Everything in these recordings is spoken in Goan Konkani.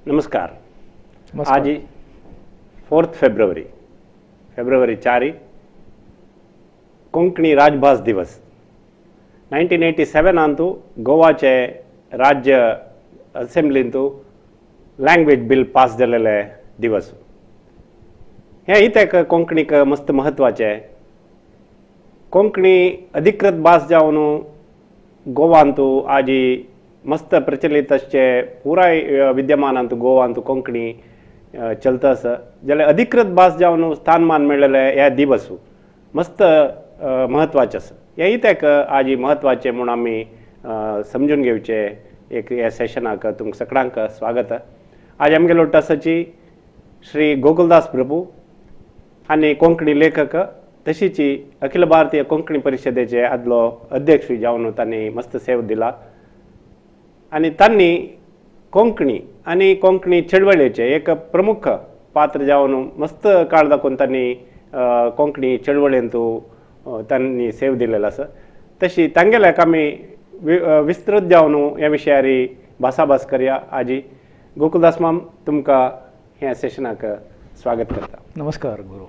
नमस्कार. आज 4 फेब्रुवारी, फेब्रुवारी 4 कोंकणी राजभास दिवस. 1987 गोवाचे राज्य असेंब्लींतू लँग्वेज बिल पास जालेले दिवस. हे इत्याक कोंकणीक मस्त म्हत्वाचें. कोंकणी अधिकृत भास जावन गोवांतू आजी मस्त प्रचलित आसचे पुराय विद्यमानांत गोवांत कोंकणी चलता आसा. जाल्यार अधिकृत भास जावन स्थानमान मेळ्ळेले ह्या दिवस मस्त म्हत्वाचें आसा. हें इत्याक आजी म्हत्वाचें म्हूण आमी समजून घेवचें एक ह्या सेशनाक तुमकां सगळ्यांक स्वागत. आज आमगेलो टसाची श्री गोकुलदास प्रभू आनी कोंकणी लेखक तशीची अखिल भारतीय कोंकणी परिशदेचे आदलो अध्यक्ष जावन तांणी मस्त सेव दिला आनी तांणी कोंकणी आनी कोंकणी चळवळीचे एक प्रमुख पात्र जावन मस्त काळ दाखोवन तांणी कोंकणी चळवळींतू तांणी सेव दिलेलो आसा. तशी तांगेल्याक आमी विस्तृत जावन ह्या विशयार भासाभास करया. आजी गोकुलदास माम, तुमकां ह्या सेशनाक स्वागत करता. नमस्कार गुरू.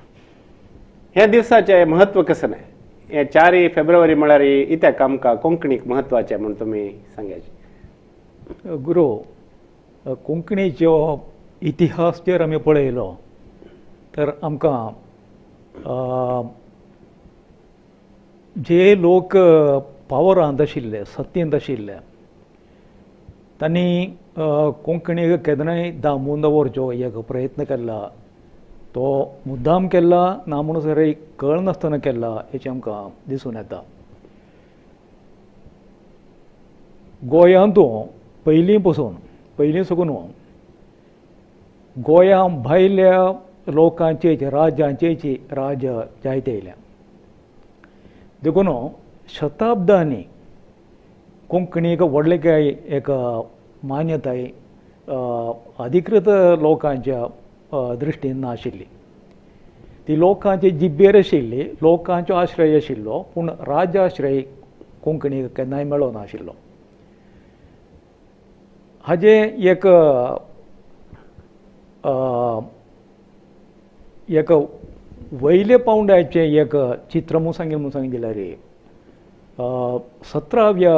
ह्या दिवसाचें म्हत्व कसं न्हय, हे 4 फेब्रुवारी म्हळ्यार इत्याक आमकां कोंकणीक म्हत्वाचें म्हूण तुमी सांगायचे? गुरू, कोंकणीचो इतिहास जर आमी पळयलो तर आमकां जे लोक पावरांत आशिल्ले, सत्तेंत आशिल्ले, तांणी कोंकणीक केन्नाय दामून दवरचो एक प्रयत्न केल्ला. तो मुद्दाम केल्ला ना म्हणून सर कळनासतना केल्ला हेचें आमकां दिसून येता. गोंयांत पयलीं पसून, पयलीं साकून गोंया भायल्या लोकांचे राज्यांचे राज जायते येयल्या. देखून शताब्दांनी कोंकणीक व्हडलें काय एक मान्यताय अधिकृत लोकांच्या दृश्टीन नाशिल्ली. ती लोकांची जिब्बेर आशिल्ली, लोकांचो आश्रय आशिल्लो, पूण राज्याश्रय कोंकणीक केन्नाय मेळोनाशिल्लो. हाजें एक एक वयल्या पावंड्याचें एक चित्र म्हूण सांगें म्हूण सांगलें जाल्यार 17व्या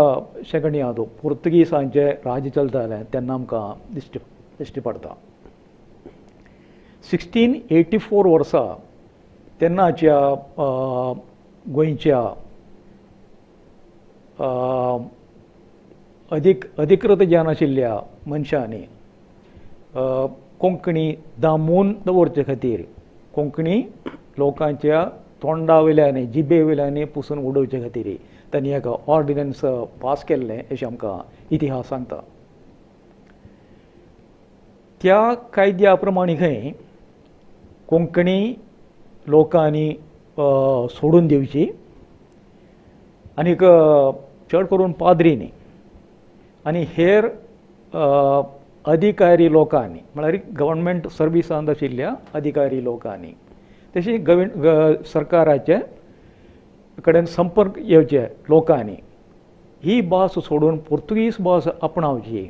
शेंकड्यांत पुर्तुगीजांचें राज्य चलतालें तेन्ना आमकां दिश्टी दिश्टी पडटा. 1684 वर्सा तेन्नाच्या गोंयच्या अधिकृत ज्ञान आशिल्ल्या मनशांनी कोंकणी दामून दवरचे खातीर, कोंकणी लोकांच्या तोंडा वयल्यान जिबे वयल्यान पुसून उडोवचे खातीर तांणी एक ऑर्डिनन्स पास केल्लें अशें आमकां इतिहास सांगता. त्या कायद्या प्रमाणे खंय कोंकणी लोकांनी सोडून दिवची आनीक चड करून पाद्रींनी आनी हेर अधिकारी लोकांनी, म्हळ्यार गव्हर्नमेंट सर्विसांत आशिल्ल्या अधिकारी लोकांनी, तशी सरकाराचे कडेन संपर्क येवचे लोकांनी ही भास सोडून पुर्तुगीज भास आपणावची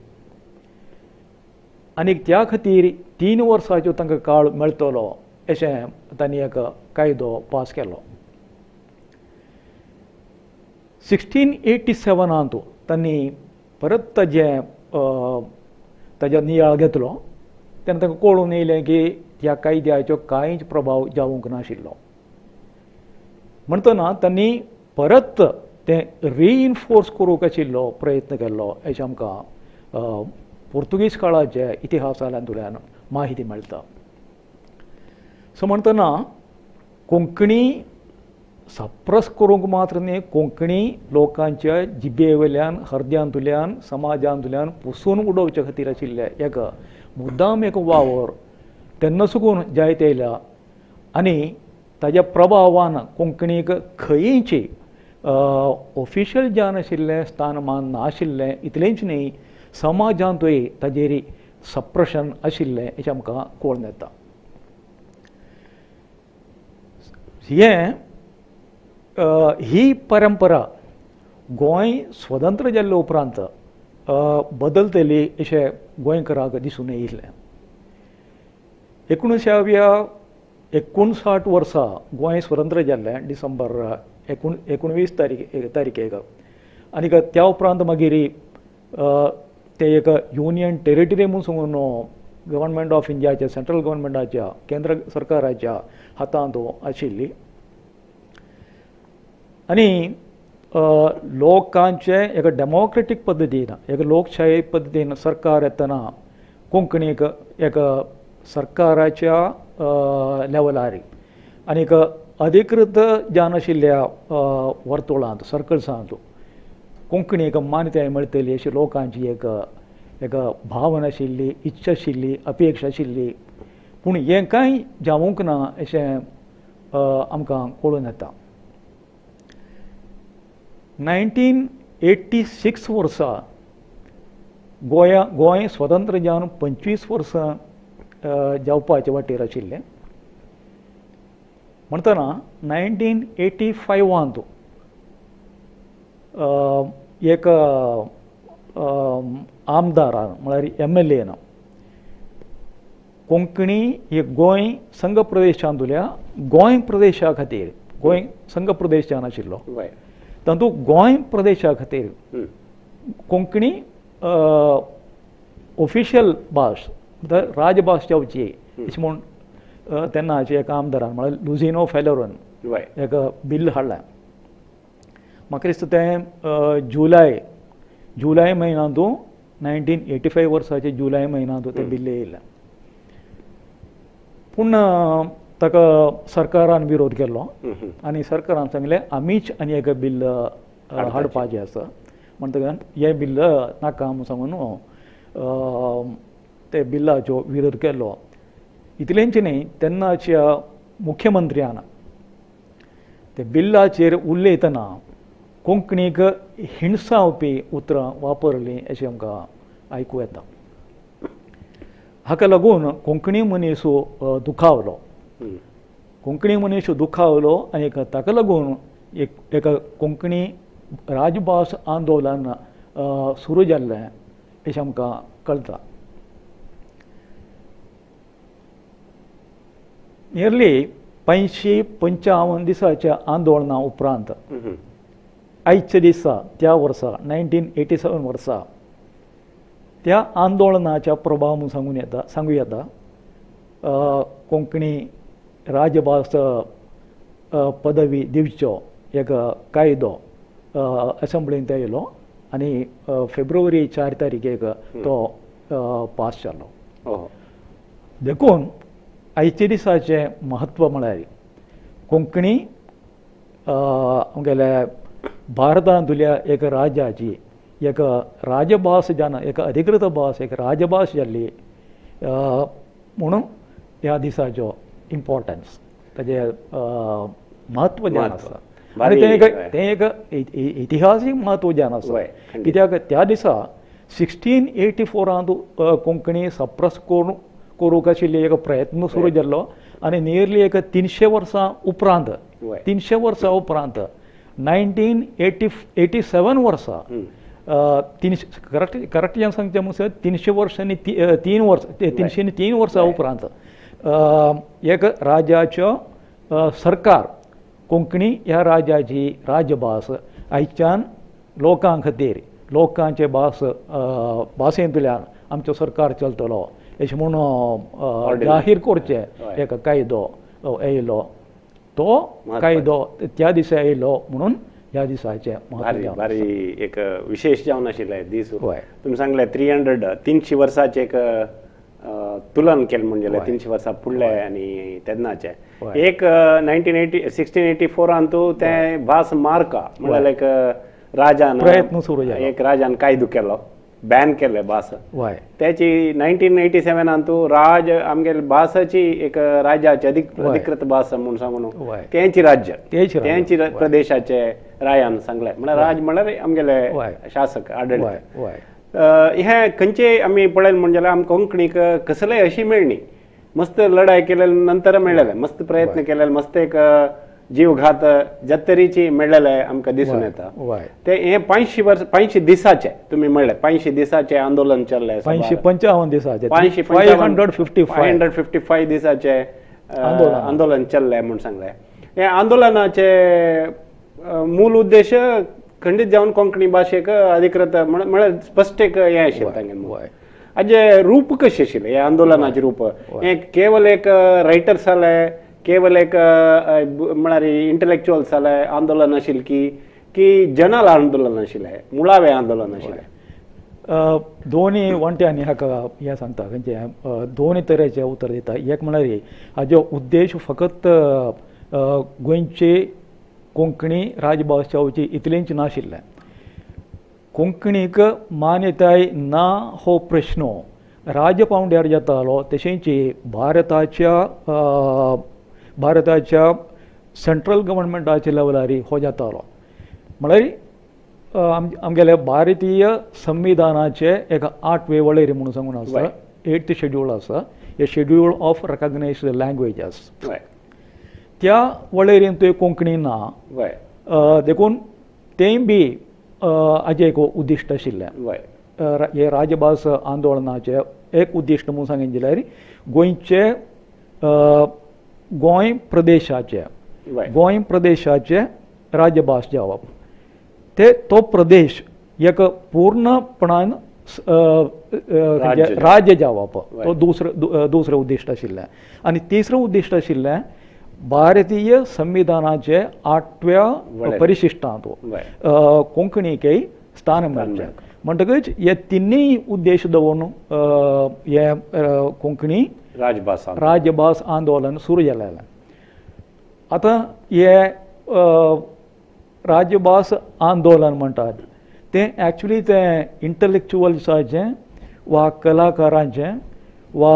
आनी त्या खातीर 3 वर्सांचो तांकां काळ मेळटलो अशें तांणी एक कायदो पास केलो. 1687 तांणी परत ताजें ताजो नियाळ घेतलो तेन्ना तांकां कळून येयलें की ह्या कायद्याचो कांयच प्रभाव जावंक नाशिल्लो. म्हणटना तांणी परत तें रिइन्फोर्स करूंक आशिल्लो प्रयत्न केल्लो अशें आमकां पुर्तुगीज काळाच्या इतिहासांतल्यान माहिती मेळटा. सो म्हणटना कोंकणी सप्रेस करूंक मात्र न्ही, कोंकणी लोकांच्या जिबे वयल्यान, हृदयांतल्यान, समाजांतल्यान पुसून उडोवचे खातीर आशिल्लें एक मुद्दाम एक वावर तेन्ना साकून जायत येयला आनी ताज्या प्रभावान कोंकणीक खंयची ऑफिशियल ज्ञान आशिल्लें स्थानमान नाशिल्लें इतलेंच न्ही, समाजांतूय ताजेर सप्रेशन आशिल्लें हें आमकां कळून येता. हें ही परंपरा गोंय स्वतंत्र जाल्ले उपरांत बदलतली अशें गोंयकारांक दिसून येयलें. 1959 वर्सा गोंय स्वतंत्र जाल्लें डिसेंबर 19 तारखेक आनी त्या उपरांत मागीर ते एक युनियन टेरिटरी म्हूण सांगून गव्हर्नमेंट ऑफ इंडियाच्या सेंट्रल गव्हर्नमेंटाच्या केंद्र सरकाराच्या हातांत आशिल्ली आनी लोकांचे एक डेमोक्रेटीक पद्दतीन एक लोकशाही पद्दतीन सरकार येतना कोंकणीक एक सरकाराच्या लेवलार आनी एक अधिकृत जावन आशिल्ल्या वर्तुळांत सर्कल्सांत कोंकणीक मान्यताय मेळटली अशी लोकांची एक एक भावना आशिल्ली, इच्छा आशिल्ली, अपेक्षा आशिल्ली. पूण हें कांय जावंक ना अशें आमकां कळून येता. 1986 वर्सा गोंय स्वतंत्र जावन 25 वर्सां जावपाचे वाटेर आशिल्लें. म्हणटना 1985 एक आमदारान म्हळ्यार MLA न कोंकणी एक गोंय संघ प्रदेशांतल्या गोंय प्रदेशा खातीर, गोंय संघ प्रदेश जावन आशिल्लो तातूंत गोंय प्रदेशा खातीर कोंकणी ऑफिशियल भास राजभास जावची अशें म्हूण तेन्नाचे एका आमदारान म्हळ्यार लुझिनो फेलोरन एक बिल हाडलें. म्हाका दिसता तें जुलय म्हयन्यांत 1985 वर्साचे जुलय म्हयन्यांत तें बिल येयलें. पूण ताका सरकारान विरोध केलो आनी सरकारान सांगलें आमीच आनी एक बिल हाडपाचें आसा, म्हणटकच हें बिल नाका म्हूण सांगून ते बिलाचो विरोध केलो. इतलेंच न्ही, तेन्नाच्या मुख्यमंत्र्यान ते बिलाचेर उलयतना कोंकणीक हिणसावपी उतरां वापरलीं अशें आमकां आयकूं येता. हाका लागून कोंकणी मनीस दुखावलो, कोंकणी मनीस दुखावलो आनी ताका लागून एक कोंकणी राजभास आंदोलन सुरू जाल्लें अशें आमकां कळटा. नियरली 555 दिसाच्या आंदोलना उपरांत आयच्या दिसा त्या वर्सा 1987 वर्सा त्या आंदोलनाच्या प्रभाव म्हूण सांगू येता कोंकणी राजभास पदवी दिवचो एक कायदो असेंब्लींत येयलो आनी फेब्रुवारी 4 तारखेक तो पास जालो. देखून आयच्या दिसाचें म्हत्व म्हळ्यार कोंकणी आमगेल्या भारतांतल्या एक राज्याची एक राजभास जावन एक अधिकृत भास एक राजभास जाल्ली म्हणून ह्या दिसाचो इम्पॉर्टन्स ताजें म्हत्व जावन आसा आनी तें एक इतिहासीक म्हत्व जावन आसा. कित्याक त्या दिसा 1684 कोंकणी सप्रेस करूंक आशिल्ली एक प्रयत्न सुरू जाल्लो आनी नियरली एक 300 वर्सां उपरांत 300 वर्सां उपरांत 1987 वर्सा करेक्ट जें सांगचें म्हणल्यार 300 वर्सांनी 303 वर्सां उपरांत एक राज्याचो सरकार कोंकणी ह्या राज्याची राजभास आयच्यान लोकां खातीर लोकांचे भास भाशेंतल्यान आमचो सरकार चलतलो अशें म्हूण जाहीर करचें एक कायदो येयलो. तो कायदो त्या दिसा येयलो म्हणून ह्या दिसाचें भारी भारी एक विशेष जावन आशिल्लें दीस. तुमी सांगलें 300 वर्साचें एक तुलन केलें म्हणजे 300 वर्सां फुडले आनी तेन्नाचें एक 1684 तें भास मार्का म्हणल्यार एक राजान प्रयत्न सुरू जालो, एक राजान कायदो केलो, बॅन केले भास. त्याची 1987 राज आमगेले भासाची एक राज्याची अधिकृत भास म्हूण सांगून तेंची राज्य तेंची प्रदेशाचे रायान सांगले. म्हळ्यार राज म्हळ्यार आमगेले शासक आडळीत. हे खंयचे आमी पळयलें म्हण जाल्यार आमकां कोंकणीक कसलेय अशी मेळणी मस्त लढाय केले नंतर मेळ्ळेले, मस्त प्रयत्न केले, मस्त एक जीवघात जातरीची मेळ्ळेले आमकां दिसून येता. ते हे 85 वर्स 85 दिसाचे तुमी म्हणले 85 दिसाचे आंदोलन चल्ले, 555 दिसाचे, 555 दिसाचे आंदोलन चल्ले म्हूण सांगले. हे आंदोलनाचे मूल उद्देश खंडीत जावन कोंकणी भाशेक अधिकृत म्हळ्यार स्पश्ट एक हें आशिल्लें तांगेलें. हाजे रूप कशें आशिल्लें हे आंदोलनाचें रूप? हें केवल एक रायटर्स जाले, केवल एक म्हळ्यार इंटलेक्चुअल्स जाले आंदोलन आशिल्लें की की जनल आंदोलन आशिल्लें, मुळावें आंदोलन आशिल्लें? दोनी वांट्यांनी हाका हें सांगता, खंयचें दोनी तरेचे उतर दिता. एक म्हळ्यार हाजो उद्देश फकत गोंयची कोंकणी राजभास जावची इतलेंच नाशिल्लें. कोंकणीक मान्यताय ना हो प्रश्न राज्य पावंड्यार जातालो, तशेंच भारताच्या भारताच्या सेंट्रल गव्हर्नमेंटाच्या लेवलार हो जातालो. म्हळ्यार आमगेले भारतीय संविधानाचे एक 8वे वळेरी म्हणून सांगून आसा, 8th schedule आसा, हे शेड्यूल ऑफ रेकग्नायज्ड लँग्वेजस. त्या वळेरेंत कोंकणी ना, देखून तेंय बी हाजें एक उद्दिश्ट आशिल्लें. हे राजभास आंदोलनाचें एक उद्दिश्ट म्हणून सांगीत जाल्यार गोंयचे गोंय प्रदेशाचे गोंय प्रदेशाचे राजभास जावप, ते तो प्रदेश एक पूर्णपणान राज्य जावप, तो दुसरें उद्दिश्ट आशिल्लें. आनी तिसरें उद्दिश्ट आशिल्लें भारतीय संविधानाचे 8व्या परिशिश्टांत कोंकणीकय स्थान मेळचें. म्हणटकच हे तिनूय उद्देश दवरून हे कोंकणी राजभास आंदोलन सुरू जालें. आतां हे राजभास आंदोलन म्हणटात तें एक्चुली तें इंटलेक्चुअल्साचें वा कलाकारांचें वा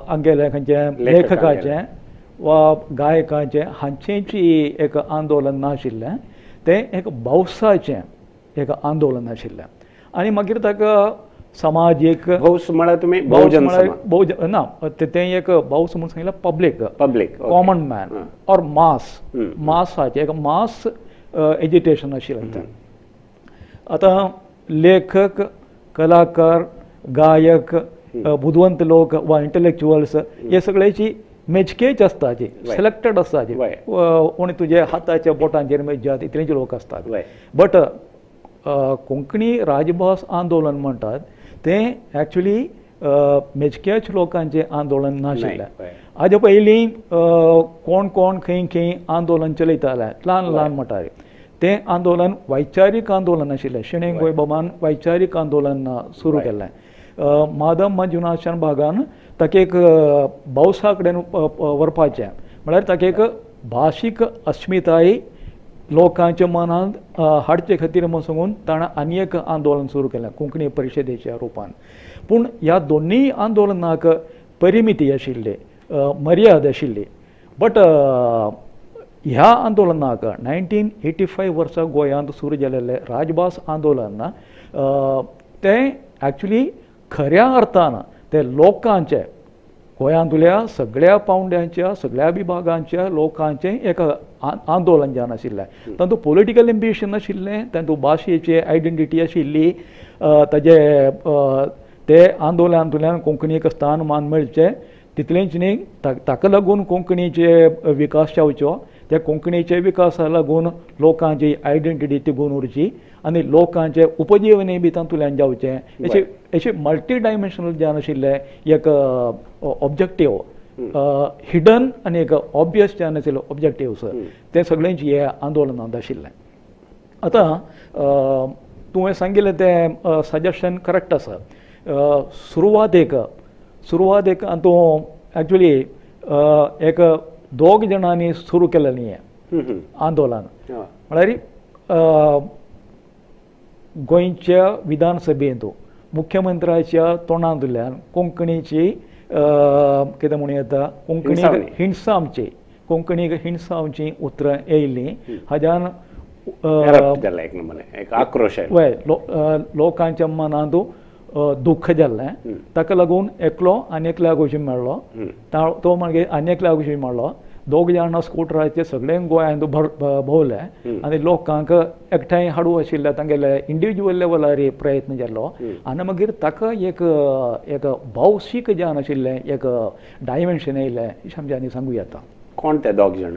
आमगेलें खंयचें लेखकाचें वा गायकांचें हांचेंच एक आंदोलन नाशिल्लें, तें एक भौसाचें एक आंदोलन आशिल्लें. आनी मागीर ताका समाजीक भौस म्हळ्यार तुमी बहुजन बहुजन ना, तें एक भौस म्हणून सांगिल्लें public, public common man or mass, मासाचें एक मास एजिटेशन आशिल्लें तें. आतां लेखक, कलाकार, गायक, बुदवंत लोक वा इंटलेक्चुअल्स हे सगळ्याची मेजकेच आसता, जी सिलेक्टेड आसता, जी कोणी तुजे हाताच्या बोटांचेर मेजजात इतलेच लोक आसतात. बट कोंकणी राजभास आंदोलन म्हणटात तें एक्चुली मेजक्याच लोकांचें आंदोलन नाशिल्लें. हाजे पयलीं कोण कोण खंय खंय आंदोलन चलयताले ल्हान ल्हान मटार, तें आंदोलन वैचारीक आंदोलन आशिल्लें. शणै गोंयबाबान वैचारीक आंदोलन सुरू केल्लें. माधव मंजुनाथ शानभागान ताका एक भौसा कडेन व्हरपाचें म्हळ्यार ताका एक भाशीक अस्मिताय लोकांच्या मनांत हाडचे खातीर म्हूण सांगून ताणें आनी एक आंदोलन सुरू केलें कोंकणी परिशदेच्या रुपान. पूण ह्या दोनूय आंदोलनाक परिमिती आशिल्ली, मर्याद आशिल्ली. बट ह्या आंदोलनाक 1985 वर्सा गोंयांत सुरू जालेलें राजभास आंदोलन तें एक्चुली खऱ्या अर्थान ते लोकांचे गोंयांतल्या सगळ्या पावंड्यांच्या सगळ्या विभागांच्या लोकांचें एक आंदोलन जावन आशिल्लें. तातूंत पॉलिटिकल एम्बिशन आशिल्लें, तातूंत भाशेची आयडेंटिटी आशिल्ली, ताजे ते आंदोलनांतल्यान कोंकणीक स्थान मान मेळचें तितलेंच न्ही, ताका लागून कोंकणीचे विकास जावचो, त्या कोंकणीचे विकासा लागून लोकांची आयडेंटिटी तिगून उरची आनी लोकांचे उपजीवनय बी तातूंतल्यान जावचें, अशें अशें मल्टी डायमेन्शनल जावन आशिल्लें एक ऑब्जेक्टीव हिडन आनी एक ऑब्वियस जावन आशिल्ले ऑब्जेक्टिव्स तें सगळ्यांचे हे आंदोलनांत आशिल्लें. आतां तुवें सांगिल्लें तें सजेशन करेक्ट आसा. सुरवातेक सुरवातेक तूं एक्चुली एक दोग जाणांनी सुरू केलेलें हें आंदोलन, म्हळ्यार गोंयच्या विधानसभेंत मुख्यमंत्र्याच्या तोंडांतल्यान कोंकणीची कितें म्हणूं येता, कोंकणीक हिणसावची, कोंकणीक हिणसावची उतरां येयलीं. हाज्यान आक्रोश वय लोकांच्या मनांत दुख्ख जाल्लें. ताका लागून एकलो आनी एकल्याक वचून मेळ्ळो, तो मागीर आनी एकल्याक वचून मेळ्ळो दोग जाणां स्कुटराचेर सगळें गोंयांत भोंवले आनी लोकांक एकठांय हाडूं आशिल्ले तांगेले इंडिविज्युअल लेवलार प्रयत्न जाल्लो आनी मागीर ताका एक एक भौशीक जावन आशिल्लें एक डायमेन्शन येयलें अशें आमच्यांनी सांगूं येता. कोण ते दोग जाण?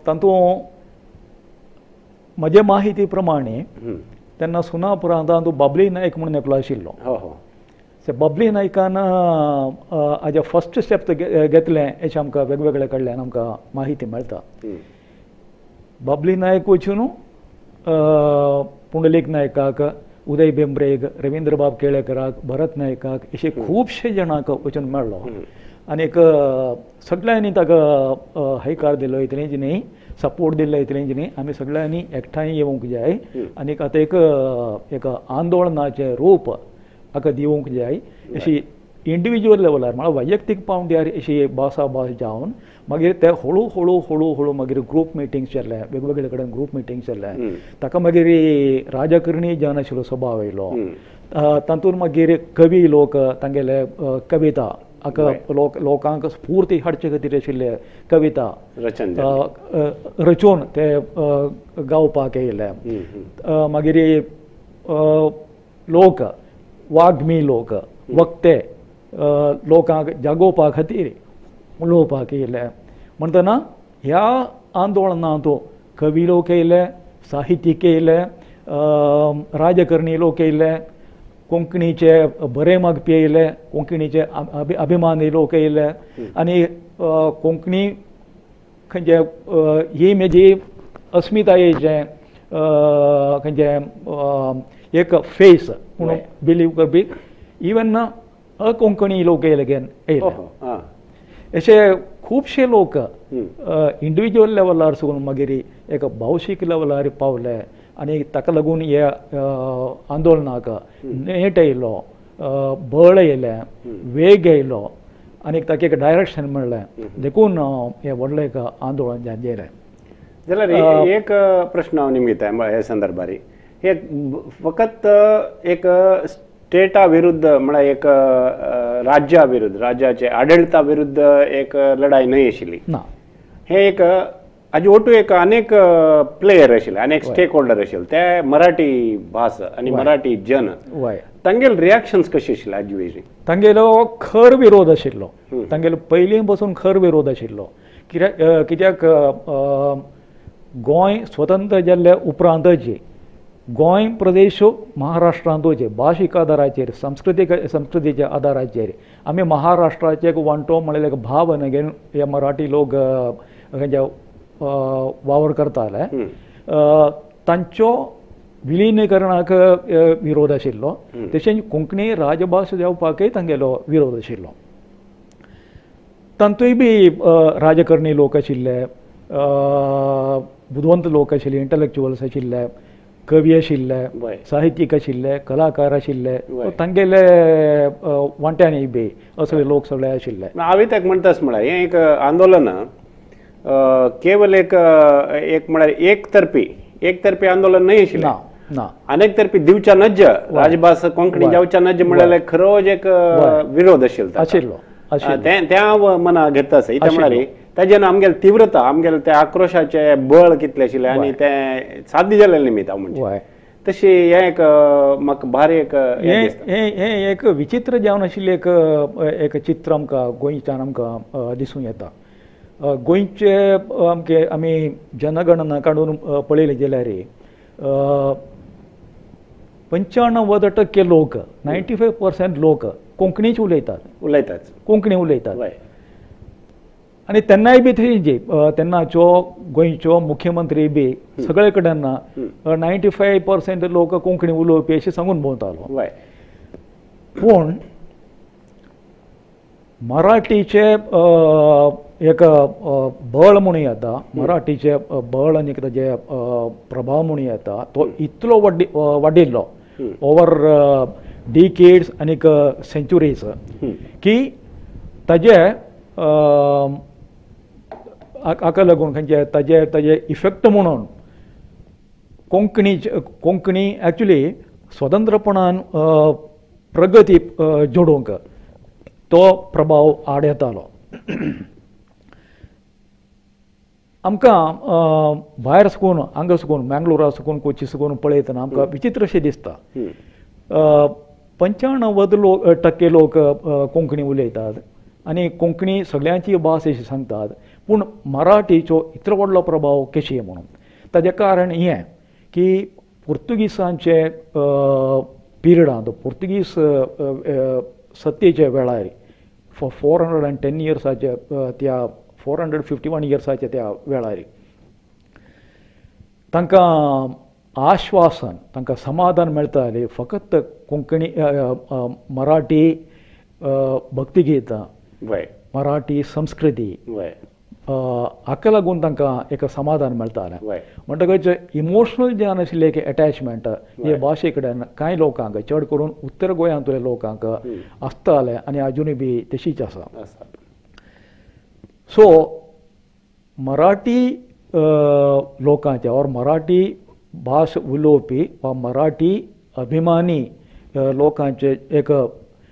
तातूंत म्हजे माहिती प्रमाणे तेन्ना सुनापरांतांत बाबली नायक म्हणून एकलो आशिल्लो. बाबली नायकान हाजे फर्स्ट स्टेप घेतलें अशें आमकां वेगवेगळे कडल्यान आमकां माहिती मेळटा. बाबली नायक वचून पुंडलीक नायकाक, उदय भेंब्रेक, रविंद्रबाब केळेकराक, भरत नायकाक अशे खुबशे जाणांक वचून मेळ्ळो आनीक सगळ्यांनी ताका हयकार दिलो, इतलेंच न्ही सपोर्ट दिल्लो, इतलेंच न्ही आमी सगळ्यांनी एकठांय येवंक जाय आनीक आतां एक एक आंदोलनाचें रूप हाका दिवंक जाय अशी इंडिविज्युअल लेवलार म्हळ्यार वैयक्तीक पावंड्यार अशी भासाभास जावन मागीर ते हळू हळू हळू हळू मागीर ग्रूप मिटिंग्स जाले, वेगवेगळे कडेन ग्रूप मिटिंग्स जाले. ताका मागीर राजकरणी जावन आशिल्लो स्वभाव येयलो. तातूंत मागीर कवी लोक तांगेले कविता हाका लोकांक स्फूर्ती हाडचे खातीर आशिल्ले कविता रचून ते गावपाक येयले. मागीर लोक वाग्मी लोक वक्ते लोकांक जागोवपा खातीर उलोवपाक येयले. म्हणटना ह्या आंदोलनांत कवी लोक येयले, साहित्यीक येयले, राजकरणी लोक येयले, कोंकणीचे बरे मागपी येयले, कोंकणीचे अभिमानी लोक येयले आनी कोंकणी खंयचे ही म्हजी अस्मितायेचें खंयचें एक फेस म्हणून बिलीव करपी इवन अकोंकणी लोक येयले येयले. अशे खुबशे लोक इंडिविज्युअल लेवलार सावन मागीर एक भौशीक लेवलार पावले आनी ताका लागून ह्या आंदोलनाक नेट येयलो, बळ येयलें, वेग येयलो आनी ताका एक डायरेक्शन मेळ्ळें. देखून हें व्हडलें एक आंदोलन जालें. जाल्यार एक प्रश्न हांव निमगिता ह्या संदर्भार, हे फकत एक स्टेटा विरुद्ध म्हळ्यार एक राज्या विरुद्ध, राज्याचे आडळता विरुद्ध एक लढाई न्हय आशिल्ली ना, हे एक हाजे ओटू एक अनेक प्लेयर आशिल्ले, अनेक स्टेक होल्डर आशिल्ले, ते मराठी भास आनी मराठी जन, तांगेले रिएक्शन्स कशे आशिल्ले हाजे विशीं? तांगेलो खर विरोध आशिल्लो, तांगेलो पयलीं पासून खर विरोध आशिल्लो. कित्याक गोंय स्वतंत्र जाल्ल्या उपरांतच गोंय प्रदेश महाराष्ट्रांत वचे भाशीक आदाराचेर, संस्कृतीक संस्कृतीच्या आदाराचेर आमी महाराष्ट्राचे एक वांटो म्हणल्यार एक भावना घेवन हे मराठी लोक खंयचे वावर करताले. तांचो विलिनीकरणाक विरोध आशिल्लो, तशेंच कोंकणी राजभास जावपाकय तांगेलो विरोध आशिल्लो. तांतूय बी राजकरणी लोक आशिल्ले, बुदवंत लोक आशिल्ले, इंटलेक्चुअल्स आशिल्ले, कवी आशिल्ले, साहित्यीक आशिल्ले, कलाकार आशिल्ले, तांगेले वांट्यांनी बी असले लोक सगळे आशिल्ले. हांवें ताका म्हणटास म्हळ्यार हें एक आंदोलन केवल एक एक म्हळ्यार एक तर्फी आंदोलन न्हय आशिल्लें, ना, अनेक तर्फी दिवच्या नज्ज राजभास कोंकणी जावच्या नज्ज म्हणल्यार खरो एक विरोध आशिल्लो आशिल्लो. तें हांव मना घेता आसा. इतलें म्हळ्यार ताजेन आमगेले तीव्रता, आमगेले त्या आक्रोशाचे बळ कितलें आशिल्लें आनी तें साध्य जालें निमित्त हांव म्हणजे तशी हें एक म्हाका भारी एक हें एक विचित्र जावन आशिल्लें एक एक चित्र आमकां गोंयच्यान आमकां दिसूं येता. गोंयचे आमके आमी जनगणना काडून पळयलें जाल्यार 95% लोक, 95% लोक कोंकणीच उलयतात, कोंकणी उलयतात. आनी तेन्नाय बी थंय जी तेन्नाचो गोंयचो मुख्यमंत्री बी सगळे कडेन 95% लोक कोंकणी उलोवपी अशें सांगून भोंवतालो. पूण मराठीचे एक बळ म्हणूं येता, मराठीचे बळ आनी ताजे प्रभाव म्हणूं येता, तो इतलो वाडिल्लो ओवर डिकेड्स आनीक सेंचुरीज की ताजे हाका लागून खंयचे ताजे ताजे इफेक्ट म्हणून कोंकणी एक्चुली स्वतंत्रपणान प्रगती जोडूंक तो प्रभाव आड येतालो. आमकां भायर साकून हांगा साकून मँगलोरा साकून कोची साकून पळयतना आमकां विचित्र अशें दिसता. 95% लोक टक्के लोक कोंकणी उलयतात आनी कोंकणी सगळ्यांची भास अशी सांगतात, पूण मराठीचो इतलो व्हडलो प्रभाव कशी म्हणून ताजें कारण हें की पुर्तुगीजांचे पिरियडांत, पुर्तुगीज सत्तेच्या वेळार 410 इयर्साच्या त्या 451 इयर्साच्या त्या वेळार तांकां आश्वासन, तांकां समाधान मेळटालें फकत कोंकणी मराठी भक्तिगीतां, मराठी संस्कृती हाका लागून तांकां एक समाधान मेळटालें. म्हणटकच इमोशनल जें आशिल्लें एक एटॅचमेंट हे भाशे कडेन कांय लोकांक, चड करून उत्तर गोंयांतल्या लोकांक आसतालें आनी आजुनूय बी तशीच आसा. सो मराठी लोकांचे ऑर मराठी भास उलोवपी वा मराठी अभिमानी लोकांचे एक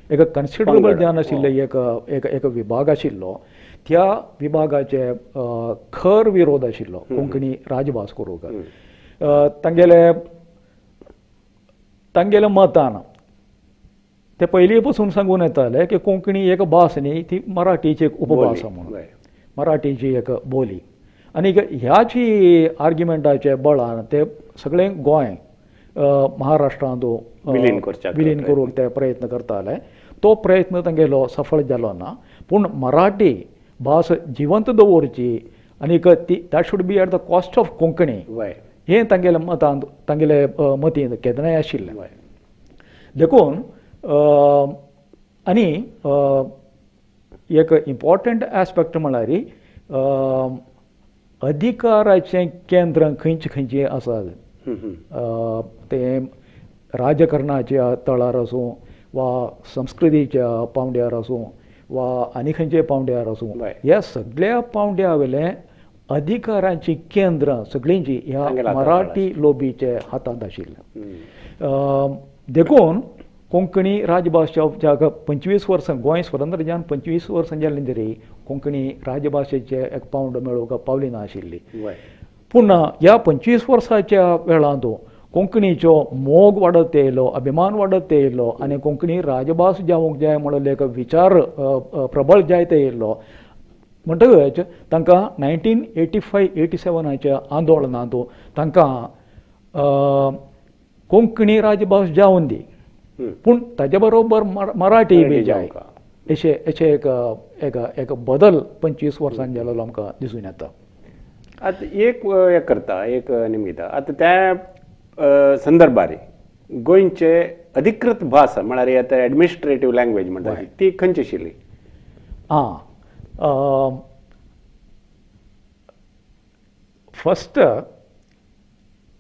एक कन्सिडरेबल ज्ञान आशिल्लें एक एक एक विभाग आशिल्लो. त्या विभागाचे खर विरोध आशिल्लो कोंकणी राजभास करूंक. तांगेले तांगेले मतान ते पयलीं पसून सांगून येताले की कोंकणी एक भास न्ही, ती मराठीची एक उपभास म्हणून, मराठीची एक बोली. आनी ह्याची आर्ग्युमेंटाचे बळान ते सगळें गोंय महाराष्ट्रांत विलीन करूंक ते प्रयत्न करताले. तो प्रयत्न तांगेलो सफळ जालो ना, पूण मराठी भास जिवंत दवरची आनी ती that should be at the cost of Konkani हें तांगेले मतांत, तांगेले मतींत केन्नाय आशिल्लें. देखून आनी एक इम्पॉर्टंट एस्पेक्ट म्हळ्यार अधिकाराचें केंद्र खंयचे खंयचे आसात, तें राजकारणाच्या तळार आसूं वा संस्कृतीच्या पावंड्यार आसूं वा आनी खंयच्या पावंड्यार आसूं, ह्या सगळ्या पावंड्या वयले अधिकारांची केंद्रां सगळ्यांची ह्या मराठी लोबीचे हातांत आशिल्लें. देखून कोंकणी राजभाशा 25 वर्सां गोंय स्वतंत्र जावन 25 वर्सां जालीं तरी कोंकणी राजभाशेचे एक पावंडो मेळोवंक पावली ना आशिल्ली. पूण ह्या 25 वर्साच्या वेळांत कोंकणीचो मोग वाडत येयलो, अभिमान वाडत येयलो आनी कोंकणी राजभास जावंक जाय म्हणून एक विचार प्रबळ जायत येयलो. म्हणटकच तांकां 1985-87 आंदोलनांत तांकां कोंकणी राजभास जावन दी, पूण ताजे बरोबर मराठी बी जाय अशें अशें एक एक एक बदल 25 वर्सांनी जाल्लो आमकां दिसून येता. आतां एक हें करता, एक निमित्त आतां त्या संदर्भार गोंयचे अधिकृत भास म्हळ्यार आतां एडमिनिस्ट्रेटीव लँग्वेज म्हणटा ती खंयची आशिल्ली? आं, फस्ट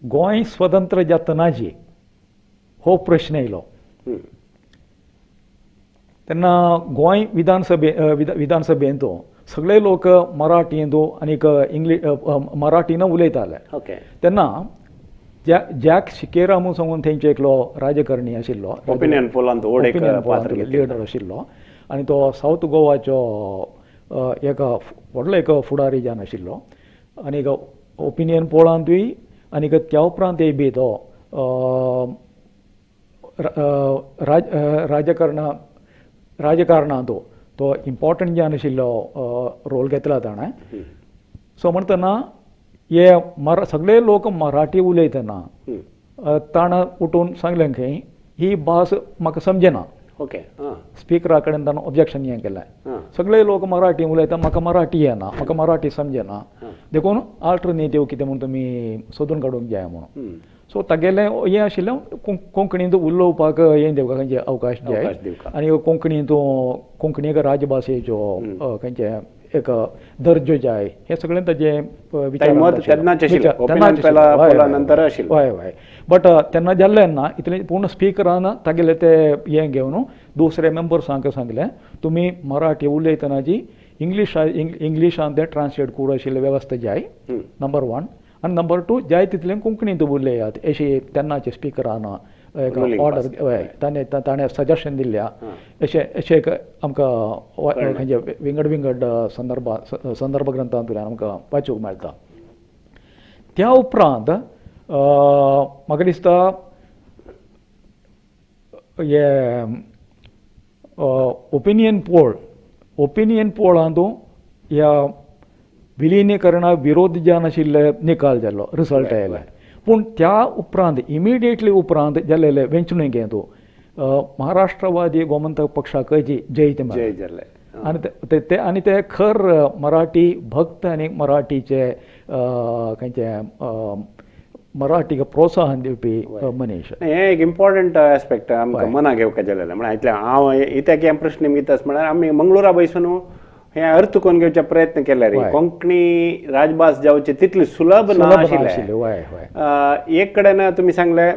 गोंय स्वतंत्र जातनाजी हो प्रश्न येयलो तेन्ना गोंय विधानसभे विधानसभेंत सगळे लोक मराठींत आनीक इंग्लीश मराठीन उलयताले. तेन्ना जॅक सिकेरा म्हूण सांगून थंयचे एकलो राजकारणी आशिल्लो, ओपिनियन पोलांत लिडर आशिल्लो आनी तो सावथ गोवाचो एक व्हडलो एक फुडारी जावन आशिल्लो आनीक ओपिनियन पोलांतूय आनीक त्या उपरांतय बी तो राजकारणांत तो इम्पॉर्टंट जावन आशिल्लो रोल घेतला ताणें. सो म्हणटना हे सगळे लोक मराठी उलयतना ताणें उठून सांगलें खंय ही भास म्हाका समजना. ओके, स्पिकरा कडेन ताणें ऑब्जेक्शन हें केलें, सगळे लोक मराठी उलयता, म्हाका मराठी येना, म्हाका मराठी समजना, देखून आल्टरनेटीव कितें म्हूण तुमी सोदून काडूंक जाय म्हणून. सो तागेलें हें आशिल्लें कोंकणींत उलोवपाक हें दिवपाक खंयचे अवकाश जाय आनी कोंकणींत कोंकणीक राजभाशेचो खंयचे एक दर्जो जाय, हें सगळें ताजें विचार. हय हय, बट तेन्ना जाल्लें ना इतलें, पूण स्पिकरान तागेलें तें हें घेवन दुसऱ्या मेंबर्सांक सांगलें तुमी मराठी उलयतना जी इंग्लिश इंग्लिशान तें ट्रान्सलेट करूं आशिल्ली वेवस्था जाय, नंबर 1, आनी नंबर 2 जाय तितलें कोंकणींत उलयात अशी तेन्नाचे स्पिकरान एक ऑर्डर हय ताणें ताणें सजेशन दिल्ल्या अशें अशें एक आमकां खंयचे विंगड विंगड संदर्भ संदर्भ ग्रंथांतल्यान आमकां वाचूंक मेळटा. त्या उपरांत म्हाका दिसता हे ओपिनियन पोल, ओपिनियन पोलांतू ह्या विलिनीकरणा विरोध जावन आशिल्ले निकाल जाल्लो, रिजल्ट आयले. पूण त्या उपरांत इमिडिएटली उपरांत जाल्लेले वेंचणुकेंतू महाराष्ट्रवादी गोमंतक पक्षाक जी जैत मेळ्ळें. आनी ते आनी ते खर मराठी भक्त आनी मराठीचे खंयचे मराठीक प्रोत्साहन दिवपी मनीस. हें एक इम्पॉर्टंट एस्पेक्ट आमकां मनाक घेवपाक जालेलें. म्हळ्यार इतलें हांव इत्याक हें प्रश्न निमित्त म्हळ्यार आमी मंगळुरा बैसून हें अर्थ करून घेवचे प्रयत्न केल्यार कोंकणी राजभास जावची तितली सुलभ ना आशिल्लें. एक कडेन तुमी सांगलें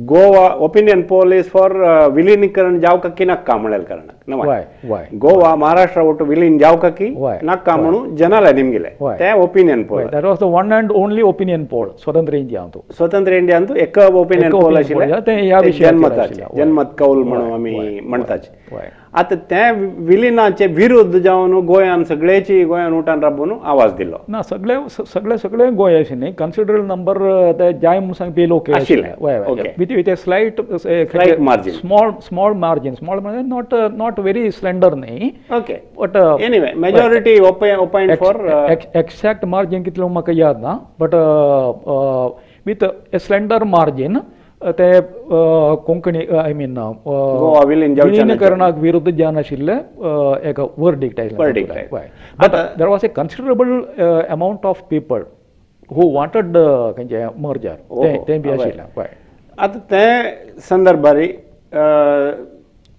Goa opinion poll is for विलिनीकरण जावका की नाका म्हणलें कारणाक गोवा महाराष्ट्र ಒಟ್ಟು ವಿಲೀನ जावका की नाका म्हणून जनाला निमगिले ते opinion poll. That was the one and only opinion poll स्वतंत्र इंडियांतू. स्वतंत्र इंडियांतू एक ओपिनियन पोल आशिल्लें जनमताचे, जनमत कौल म्हणून आमी म्हणटाचे. आतां ते विलिनाचे विरुद्ध जावन गोंयान सगळ्याची गोंयान उठान राबून आवाज दिलो ना. सगळे सगळे सगळे गोंय अशें न्ही, कन्सिडरेबल नंबर ते जाय म्हणून सांगपी लोक आशिल्ले with with a slight margin, small small margin, small म्हणजे not not very slender न्ही. Okay, but anyway majority opined for exact margin कितलो म्हाका याद ना, but with a slender margin ते कोंकणी I mean विलिनीकरणाक विरुद्ध जावन आशिल्ले एक वर्डिक्ट आयलें. But there was a considerable amount of people who wanted खंयचें मर्जर, तें बी आशिल्लें. आतां ते संदर्भार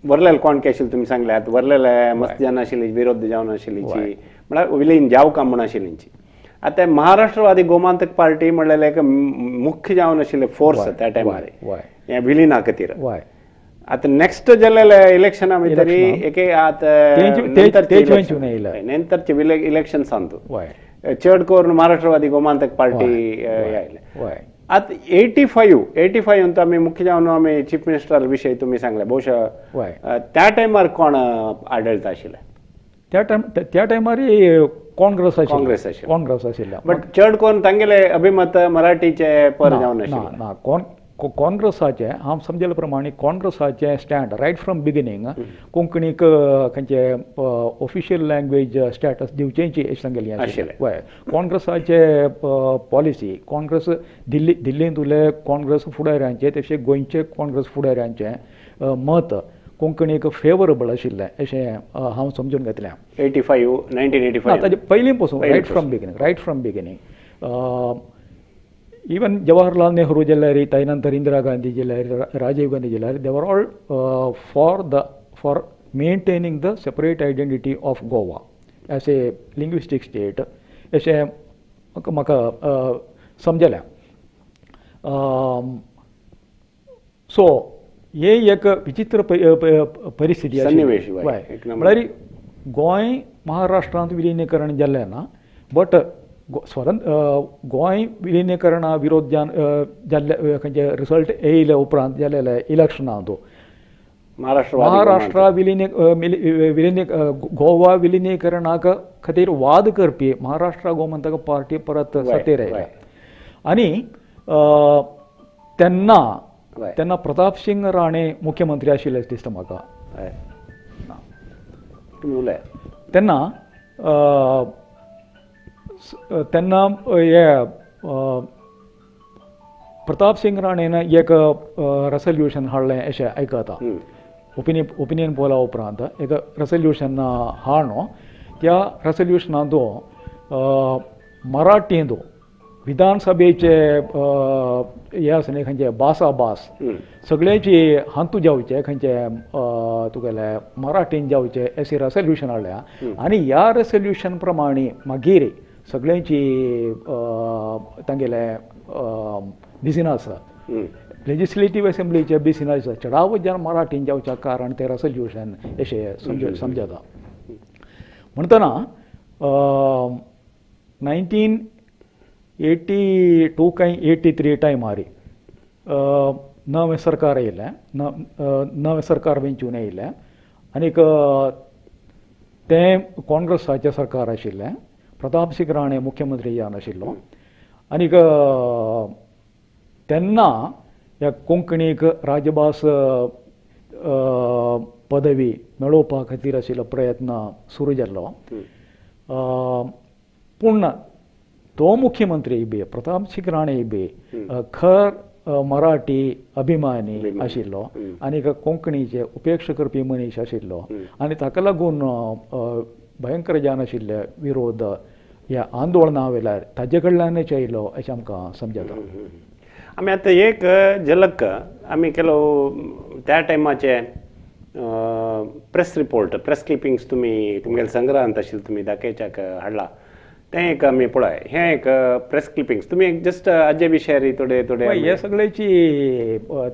वरलेले कोण की आशिल्ले तुमी सांगले, आतां वरलेले मस्त जावन आशिल्ली विरोध जावन आशिल्ली म्हळ्यार विलीन जावका म्हूण आशिल्ली. आतां महाराष्ट्रवादी गोमांतक पार्टी म्हणलेले एक मुख्य जावन आशिल्ले फोर्स त्या टायमार हे विलिना खातीर. आतां नेक्स्ट जाल्लेले इलेक्शना भितर एके आतां नंतरचे इलेक्शन सांगतो चड करून महाराष्ट्रवादी गोमांतक पार्टी आयले. आतां 85 अंतू आमी मुख्य जावन आमी चीफ मिनिस्टर विशय तुमी सांगले, बहुशा त्या टायमार कोण आडळत आशिल्ले त्या टायमार? काँग्रेस काँग्रेस काँग्रेस आशिल्लें. बट चड करून तांगेले अभिमत मराठीचे पर जावन आशिल्लें. ना, काँग्रेसाचें हांव समजले प्रमाणे काँग्रेसाचें स्टँड रायट फ्रॉम बिगिनींग कोंकणीक खंयचे ऑफिशियल लँग्वेज स्टेटस दिवचेंची अशें सांगलें आशिल्लें. हय, काँग्रेसाचे पॉलिसी, काँग्रेस दिल्ली दिल्लींत उरले काँग्रेस फुडाऱ्यांचे तशें गोंयचे काँग्रेस फुडाऱ्यांचें मत कोंकणीक फेवरेबल आशिल्लें अशें हांव समजून घेतलें. 85 1985 ताजे पयलीं पसून right from beginning, right from beginning even Jawaharlal Nehru जाल्यार, ताजे नंतर इंदिरा गांधी जाल्यार, राजीव गांधी जाल्यार, they were all for the for maintaining the separate identity of Goa as a linguistic state अशें म्हाका समजलें. सो हे एक विचित्र परिस्थिती सन्निवेश. म्हळ्यार गोंय महाराष्ट्रांत विलिनीकरण जालें ना, बट स्वतंत्र गोंय विलिनीकरणा विरोध जाल्ले खंयचे रिजल्ट येयले उपरांत जाल्ले इलेक्शनांत महाराष्ट्र विलिनी विलिनी गोवा विलिनीकरणाक खातीर वाद करपी महाराष्ट्र गोमंतक पार्टी परत सत्तेर आयल्या. आनी तेन्ना तेन्ना प्रताप सिंग राणे मुख्यमंत्री आशिल्ले दिसता म्हाका. तेन्ना तेन्ना हे प्रताप सिंग राणेन एक रेसोल्युशन हाडलें अशें आयकता. ओपिनियन ओपिनियन पोला उपरांत एक रेसोल्युशन हाडलो. त्या रेसोल्युशनांत मराठींत विधानसभेचे हे आसा न्ही खंयचे भासा भास सगळ्याची हातूंत जावचे खंयचे तुगेले मराठीन जावचे अशें रेसोल्युशन हाडल्या. आनी ह्या रेसोल्युशन प्रमाणे मागीर सगळ्यांची तांगेले बिझनस लेजिस्लेटीव असेंब्लीचे बिझनस चडावत जन मराठीन जावच्या कारण ते रेसोल्युशन अशें समजता. म्हणटना 1982 काय 83 टायमार नवें सरकार येयलें, नवें सरकार वेंचून येयलें आनीक तें काँग्रेसाचें सरकार आशिल्लें. प्रताप सिंग राणे मुख्यमंत्री जावन आशिल्लो. आनीक तेन्ना ह्या कोंकणीक राजभास पदवी मेळोवपा खातीर आशिल्लो प्रयत्न सुरू जाल्लो. पूण तो मुख्यमंत्री बी प्रताप सिंग राणे बी खर मराठी अभिमानी आशिल्लो आनी कोंकणीचे उपेक्षा करपी मनीस आशिल्लो आनी ताका लागून भयंकर जावन आशिल्ले विरोध ह्या आंदोलना वेळार ताजे कडल्यानच आयलो अशें आमकां समजता. आमी आतां एक झलक आमी केलो त्या टायमाचे प्रेस रिपोर्ट, प्रेस क्लिपिंग्स तुमी तुमगेले संग्रहांत आशिल्ले तुमी दाखयच्याक हाडला तें एक आमी पळय. हें एक प्रेस क्लिपिंग्स तुमी एक जस्ट हाजे विशयार थोडे थोडे हे सगळ्याची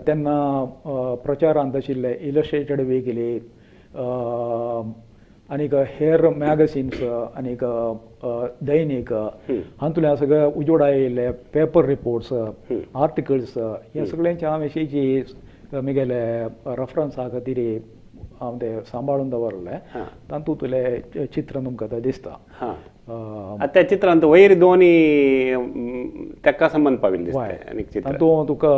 तेन्ना प्रचारांत आशिल्ले इलस्ट्रेटेड विकली आनीक हेर मॅगझिन्स आनीक दैनीक हातूंतल्यान सगळे उजवाडा आयिल्ले पेपर रिपोर्ट्स, आर्टिकल्स हे सगळ्यांचे हांव विशींची म्हगेले रेफरन्सा खातीर हांव ते सांबाळून दवरले. तातूंतले चित्र तुमकां तें दिसता. त्या चित्रांत वयर दोनी ताका संबंद पाविल्ले दिसता. तातूंत तुका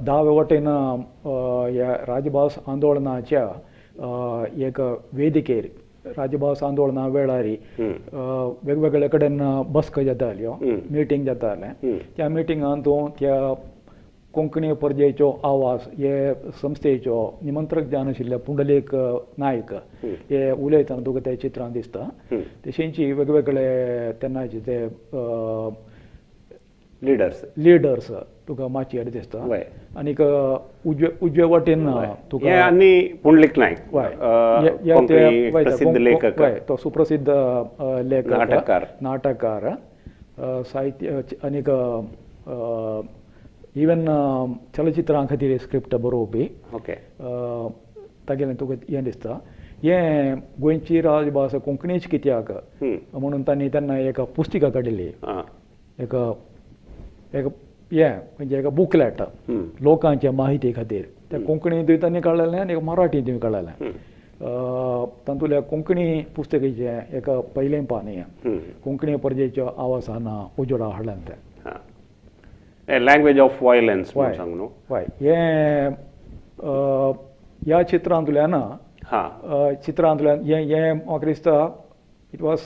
दावे वटेन ह्या राजभास आंदोलनाच्या एक वेदिकेर राजभास आंदोलना वेळार वेगवेगळे कडेन बसका जाताल्यो, मिटींग जातालें. त्या मिटिंगान तूं त्या कोंकणी परजेचो आवाज हे संस्थेचो निमंत्रक जावन आशिल्ले पुंडलीक नायक हे उलयतना तुका ते चित्रां दिसता. तशेंच वेगवेगळे तेन्नाचे ते लिडर्स तुका माचयेर दिसता. आनीक उजवे वटेन तुका आनी पुंडलीक नायक प्रसिद्ध लेखक, तो सुप्रसिद्ध लेखक, नाटककार, साहित्य आनीक इवन चलचित्रां खातीर स्क्रिप्ट बरोवपी. ओके, तागेलें तुका हें दिसता. हें गोंयची राजभास कोंकणीच कित्याक म्हणून तांणी तेन्ना एक पुस्तिका काडिल्ली, एक एक हें म्हणजे एक बुकलेट लोकांच्या माहिती खातीर. त्या कोंकणींतूय तांणी काडलेलें आनी मराठींतूय काडलेलें. तातूंतल्या कोंकणी पुस्तकाचें एक पयलें पान हें कोंकणी परजेच्या आवाजान उजवाडा हाडलें तें. लँग्वेज ऑफ वायलन्स सांग न्हू. हय, हें ह्या चित्रांतल्यान चित्रांतल्यान हें हें म्हाका दिसता it was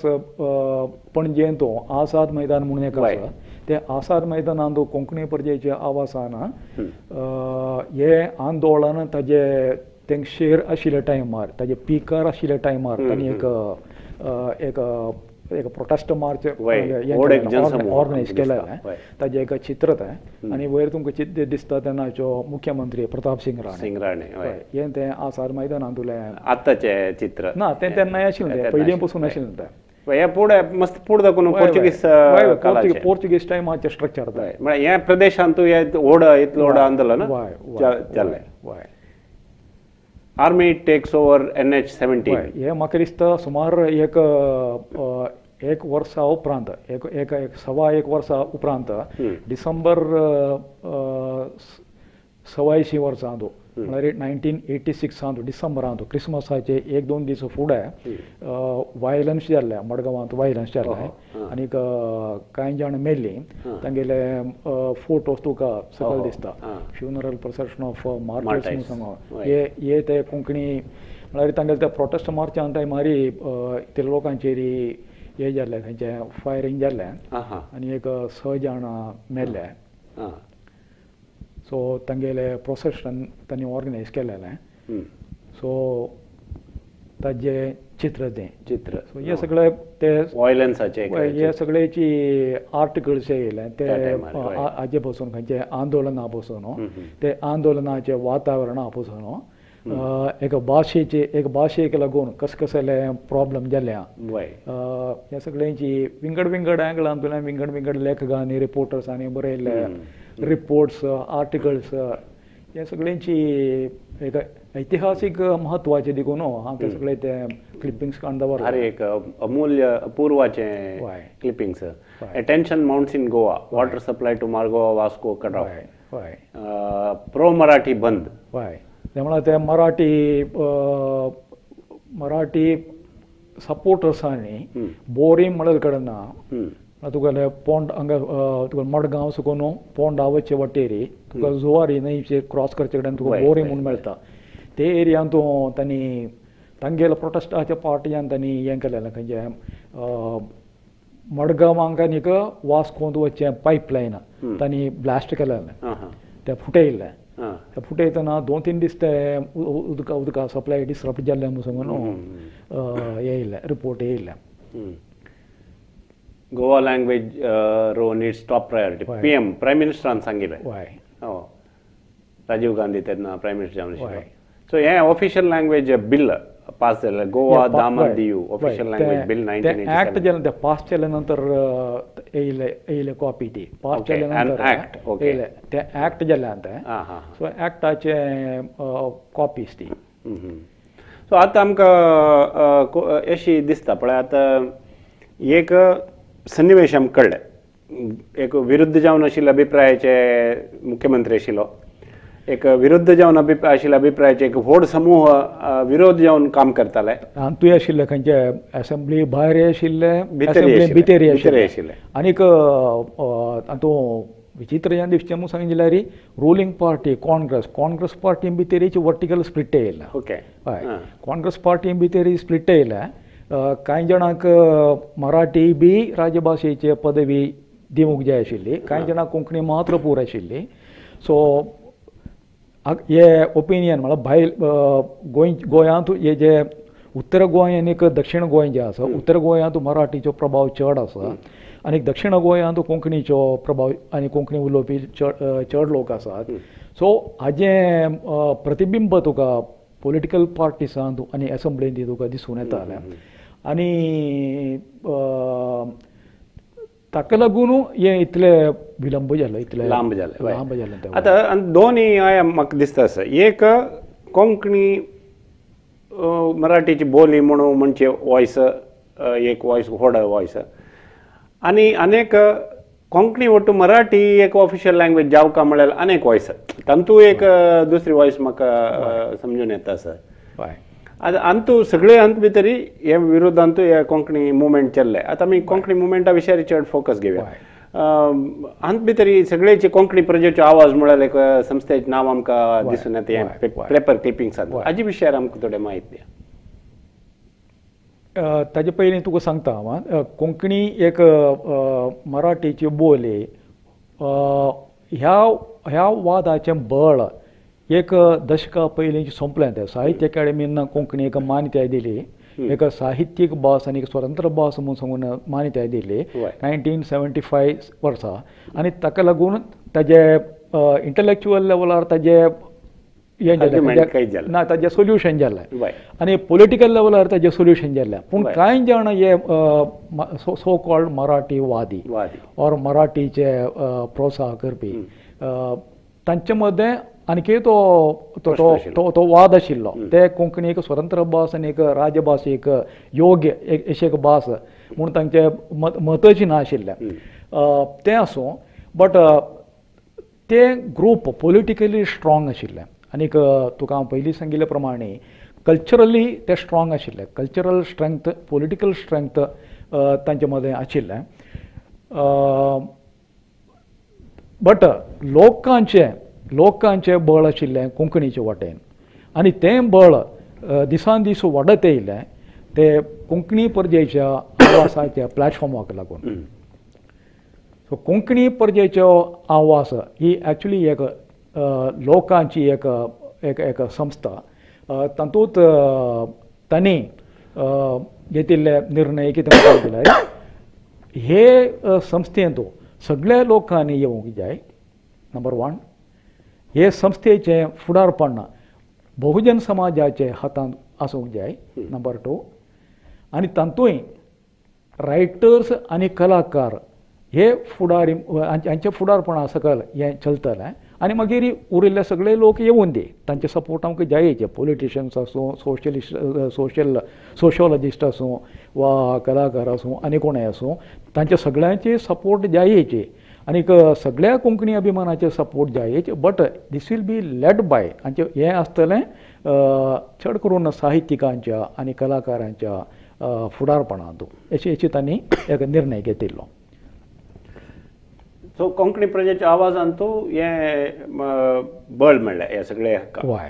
पणजेंत आझाद मैदान म्हणून एक आसा, ते आझाद मैदानांत कोंकणी परजेच्या आवाजान हें आंदोलन ताजे तेंगशेर आशिल्ल्या टायमार, ताजे पिकार आशिल्ल्या टायमार तांणी एक एक एक प्रोटेस्ट मार्च ऑर्गनायज केलेलें. ताजें एक चित्र तें आनी वयर तुमकां चित्र दिसता तेन्नाचो मुख्यमंत्री प्रताप सिंग राणे. हें तें आझाद मैदानांतलें आतांचें चित्र ना, तें तेन्नाय आशिल्लें, पयलीं पसून आशिल्लें तें. हें फुडें मस्त फुडें दाखोवन पोर्चुगीज पोर्चुगीज टायमाचें स्ट्रक्चर म्हळ्यार ह्या प्रदेशांत व्हड इतलें व्हड आंदोलन जालें. Army takes over NH 17. हें म्हाका दिसता सुमार एक एक वर्सा उपरांत, एक एक 1.25 वर्सा उपरांत डिसेंबर 85 वर्सांत म्हळ्यार 1986 डिसेंबरांत क्रिसमसाचे 1-2 दीस फुडें वायलन्स जाल्लें मडगांवांत, वायलन्स जाल्लें आनीक कांय जाण मेल्लीं. तांगेले फोटोज तुका सकयल दिसता, फ्युनरल प्रोसेशन ऑफ मार्टर्स म्हणून सांगो. हे ते कोंकणी म्हळ्यार तांगेले ते प्रोटेस्ट मार्चान टायमार ते लोकांचेर हे जाल्लें, खंयचें फायरींग जाल्लें आनी एक 6 जाण मेल्ले. सो तांगेले प्रोसेशन तांणी ऑर्गनायज केलेलें. सो ताजें चित्र तें चित्र. सो हे सगळे ते वायलन्साचे हे सगळ्याची आर्टिकल्स येयले ते हाजे पसून, खंयचे आंदोलना पसून, ते आंदोलनाचे वातावरणा पसून एका भाशेचे एक भाशेक लागून कस कसले प्रॉब्लम जाल्या ह्या सगळ्यांची विंगड विंगड अँगलांतल्यान विंगड विंगड लेखकांनी रिपोर्टर्सांनी बरयल्ले रिपोर्ट्स, आर्टिकल्स हे सगळ्यांची एक ऐतिहासीक म्हत्वाचें देखून हांव ते सगळे ते क्लिपिंग्स काडून दवरले. अरे एक अमूल्य अपूर्वाचें clippings. Attention mounts in Goa, water supply to Margao Vasco cut off, pro Marathi bandh. हय, त्यामुळे ते मराठी मराठी सपोर्टर्सांनी बोरी म्हणले कडेन तुका पोंड हांगा तुका मडगांव सुकून पोंडा वचचे वाटेर तुका जुवारी न्हंयचे क्रॉस करचे कडेन तुका बोरी म्हूण मेळटा. ते एरियांत तांणी तांगेल्या प्रोटेस्टाच्या पार्टियान तांणी हें केलेलें खंयचें मडगांवांक आनीक वास्कोंत वचचें पायपलायन तांणी ब्लास्ट केलेलें, तें फुटयल्लें. ते फुटयतना 2-3 दीस ते उदका उदका सप्लाय डिसरप्ट जाल्लें म्हूण सांगून येयल्लें रिपोर्ट येयल्लें. Goa language row needs top priority, PM prime मिनिस्टरान सांगिल्लें. हो, राजीव गांधी तेन्ना प्रायम मिनिस्टर जावन आशिल्लो. सो हें ऑफिशियल लँग्वेज बिल पास जालें, Goa Daman Diu official language bill 1987 act जालें. तें पास जाले नंतर येयले येयले कॉपी ती पास जाले नंतर येयले तें एक्ट जालें तें. सो एक्टाचें कॉपीज ती. सो आतां आमकां अशी दिसता पळय, आतां एक सन्निवेश आमकां कळ्ळें, एक विरुद्ध जावन आशिल्ल्या अभिप्रायाचे मुख्यमंत्री आशिल्लो, एक विरुद्ध जावन आशिल्ल्या अभिप्रायाचे एक व्हड समूह विरोध जावन काम करताले. तुवें आशिल्ले खंयचे एसेंब्ली भायर आशिल्ले, भितर आशिल्ले. आनीक तातूंत विचित्र जें दिसचें म्हूण सांगलें जाल्यार ruling party Congress, Congress party भितर वर्टिकल स्प्लिट येयला. ओके, हय, काँग्रेस पार्टी भितर स्प्लिट येयल्या. कांय जाणांक मराठी बी राजभाशेचे पदवी दिवंक जाय आशिल्ली, कांय जाणांक कोंकणी मात्र पूर आशिल्ली. सो हे ओपिनियन म्हळ्यार भायल गोंय गोंयांत हे जे उत्तर गोंय आनी दक्षिण गोंय जें आसा, उत्तर गोंयांत मराठीचो प्रभाव चड आसा आनी दक्षिण गोंयांत कोंकणीचो प्रभाव आनी कोंकणी उलोवपी चड चड लोक आसात. सो हाजें प्रतिबिंब तुका पॉलिटिकल पार्टिसांत आनी एसेंब्लींत तुका दिसून येतालें. आनी ताका लागून हें इतले विलंब जालो, इतले लांब जालें, लांब जालें. आतां दोनूय म्हाका दिसता आसा, एक कोंकणी मराठीची बोली म्हणून म्हणचे वॉयस, एक वॉयस व्हड वॉयस, आनी अनेक कोंकणी वट्टू मराठी एक ऑफिशियल लँग्वेज जावका म्हळ्यार अनेक वॉयस, तांतू एक दुसरी वॉयस म्हाका समजून येता आसा. आतां अंतू सगळे अंत भितरी हे विरोधांतू हे कोंकणी मुवमेंट चल्ले. आतां आमी कोंकणी मुवमेंटा विशयार चड फोकस घेवया. अंत भितरी सगळेचे कोंकणी प्रजेचो आवाज म्हळ्यार एक संस्थेचें नांव आमकां दिसून येता हें पेपर क्लिपिंग्सांत, हाजे विशयार आमकां थोडे म्हायती दिया. ताजे पयलीं तुका सांगता हांव, कोंकणी एक मराठीची बोली ह्या ह्या वादाचें बळ एक दशका पयलीं सोंपलें. तें साहित्य अकाडेमीन कोंकणी एक मान्यताय दिली, एक साहित्यीक भास आनी एक स्वतंत्र भास म्हूण सांगून मान्यताय दिली 1975 वर्सा. आनी ताका लागून ताजे इंटलेक्चुअल लेवलार ताजे हें जालें ना, ताजें सोल्युशन जालें, आनी पॉलिटिकल लेवलार ताजें सोल्युशन जालें. पूण कांय जाण हे सो कॉल्ड मराठी वादी ऑर मराठीचे प्रोत्साह करपी तांचे मदें आणखी तो तो तो वाद आशिल्लो. ते कोंकणी एक स्वतंत्र भास आनी एक राजभास एक योग्य एक अशी एक भास म्हूण तांचें मतच नाशिल्लें. तें आसूं, बट ते ग्रूप पॉलिटिकली स्ट्रॉंग आशिल्ले आनीक तुका हांव पयलीं सांगिल्ले प्रमाणे कल्चरली ते स्ट्रॉंग आशिल्ले. कल्चरल स्ट्रेंथ, पॉलिटिकल स्ट्रेंथ तांचे मदें आशिल्लें. बट लोकांचें लोकांचें बळ आशिल्लें कोंकणीचे वाटेन आनी तें बळ दिसान दीस वाडत येयलें ते कोंकणी परजेच्या आवासाच्या प्लॅटफॉर्माक लागून. सो कोंकणी परजेचो आवास ही एक्चुली एक लोकांची एक एक एक संस्था. तातूंत तांणी घेतिल्ले निर्णय कितें म्हणटा जाल्यार हे संस्थेंत सगळ्या लोकांनी येवंक जाय. नंबर 1, हे संस्थेचें फुडारपण बहुजन समाजाचे हातांत आसूंक जाय. नंबर 2, आनी तातूंय रायटर्स आनी कलाकार हे फुडारी हांचे फुडारपणा सकयल हें चलतलें आनी मागीर उरिल्ले सगळे लोक येवन दी, तांचे सपोर्ट आमकां जायचे. पॉलिटिशियन्स आसूं, सोशलिस्ट सोशल सोशोलॉजिस्ट आसूं वा कलाकार आसूं आनी कोणूय आसूं, तांचे सगळ्यांचे सपोर्ट जायचे आनीक सगळ्या कोंकणी अभिमानाचे सपोर्ट जायचे. But this will be led by हांचें हें आसतलें चड करून साहित्यिकांच्या आनी कलाकारांच्या फुडारपणांत अशी तांणी एक निर्णय घेतिल्लो. सो कोंकणी प्रजेच्या आवाजान तूं हें बळ मेळ्ळें हे सगळे हक्का. वय.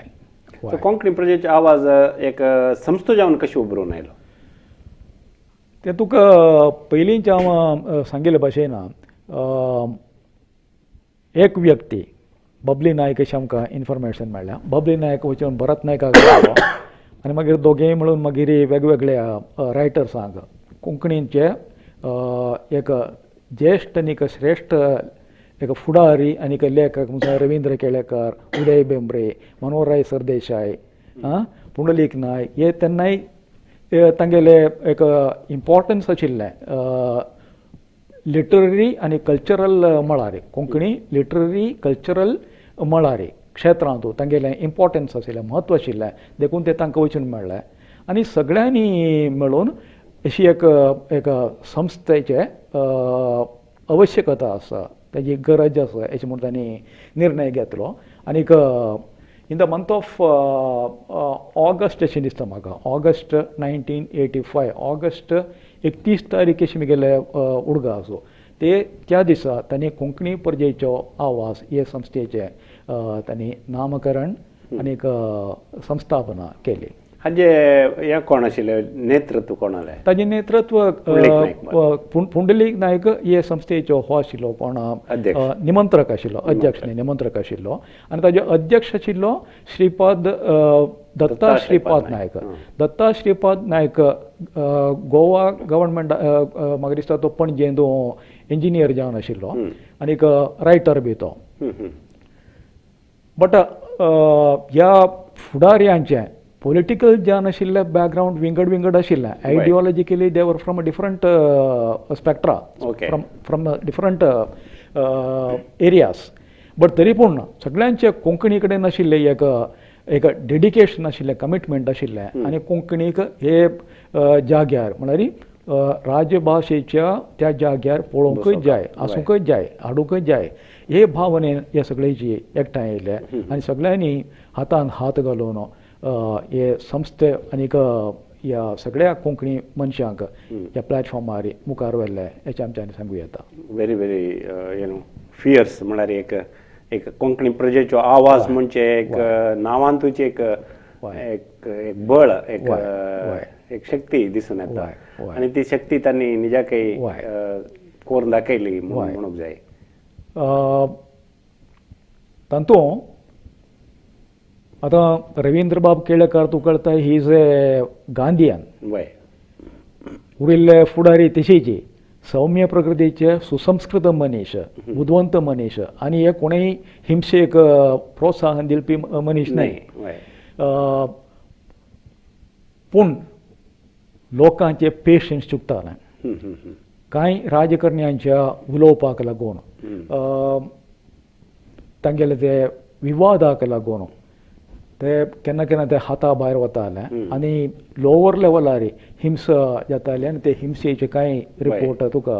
सो कोंकणी प्रजेचो आवाज एक संस्था जावन कशी उबरून आयलो? तें तुका पयलींच हांव सांगिल्ले भाशेन, एक व्यक्ती बबली नायक अशें आमकां इन्फॉर्मेशन मेळ्ळें. बबली नायक वचून भरत नायकाक मेळ्ळो आनी मागीर दोगेय म्हणून मागीर वेगवेगळ्या रायटर्सांक, कोंकणीचे एक ज्येश्ठ आनी एक श्रेश्ठ एक फुडारी आनी एक लेखक म्हणजे रवींद्र केळेकार, उदय भेंब्रे, मनोहरराय सरदेसाय, पुंडलीक नायक, हे तेन्नाय तांगेले एक इम्पॉर्टन्स आशिल्लें लिटररी आनी कल्चरल मळार, कोंकणी लिटररी कल्चरल मळार क्षेत्रांत तांगेलें इम्पॉर्टन्स आशिल्लें, म्हत्व आशिल्लें, देखून ते तांकां वचून मेळ्ळें आनी सगळ्यांनी मेळून अशी एक एक संस्थेचें आवश्यकता आसा, ताजी गरज आसा अशें म्हूण तांणी निर्णय घेतलो. आनीक in the month of August अशें दिसता म्हाका, ऑगस्ट 1985, ऑगस्ट 31 तारीख अशें म्हगेले उडगास, ते त्या दिसा तांणी कोंकणी परजेचो आवाज हे संस्थेचें तांणी नामकरण आनीक संस्थापना केली. हाजे हें कोण आशिल्लें, नेतृत्व कोणालें? ताजें नेतृत्व पुंडलीक नायक हे संस्थेचो हो आशिल्लो, कोण निमंत्रक आशिल्लो, अध्यक्ष न्ही, निमंत्रक आशिल्लो. आनी ताजो अध्यक्ष आशिल्लो श्रीपाद दत्ता श्रीपाद नायक. दत्ता श्रीपाद नायक गोवा गव्हर्नमेंट, म्हाका दिसता तो पणजेंत इंजिनियर जावन आशिल्लो आनीक रायटर बी तो. बट ह्या फुडाऱ्यांचें पॉलिटिकल जावन आशिल्लें बॅकग्रावंड विंगड विंगड आशिल्लें. Ideologically they were from a different spectra, from different areas. But तरी पूण सगळ्यांचे कोंकणी कडेन आशिल्लें एक एक डेडिकेशन आशिल्लें, कमिटमेंट आशिल्लें आनी कोंकणीक हे जाग्यार म्हळ्यार राजभाशेच्या त्या जाग्यार पळोवंकूच जाय, आसूंकच जाय, हाडूंकच जाय हे भावनेन हे सगळ्यांची एकठांय आयले आनी सगळ्यांनी हातान हात घालून हे संस्थे आनीक ह्या सगळ्या कोंकणी मनशांक ह्या प्लॅटफॉर्मार मुखार व्हेल्ले हेचें आमच्यांनी सांगूं येता. Very very you know fierce, म्हळ्यार एक एक कोंकणी प्रजेचो आवाज म्हणजे एक नांवांतूच एक एक एक बळ, एक एक शक्ती दिसून येता आनी ती शक्ती तांणी निजाकय कोरून दाखयली म्हणूंक जाय. तातूंत आतां रवींद्रबाब केळेकार तूं कळटा, he is a Gandhian. उरिल्ले फुडारी तशीची सौम्य प्रकृतीचे सुसंस्कृत मनीस, बुदवंत मनीस आनी हे कोणूय हिंसेक प्रोत्साहन दिवपी मनीस न्हय. पूण लोकांचे पेशन्स चुकताले कांय राजकारण्यांच्या उलोवपाक लागून, तांगेले ते विवादाक लागून ते केन्ना केन्ना ते हाता भायर वताले आनी लोवर लेवलार हिंसा जाताली आनी ते हिंसेचे कांय रिपोर्ट तुका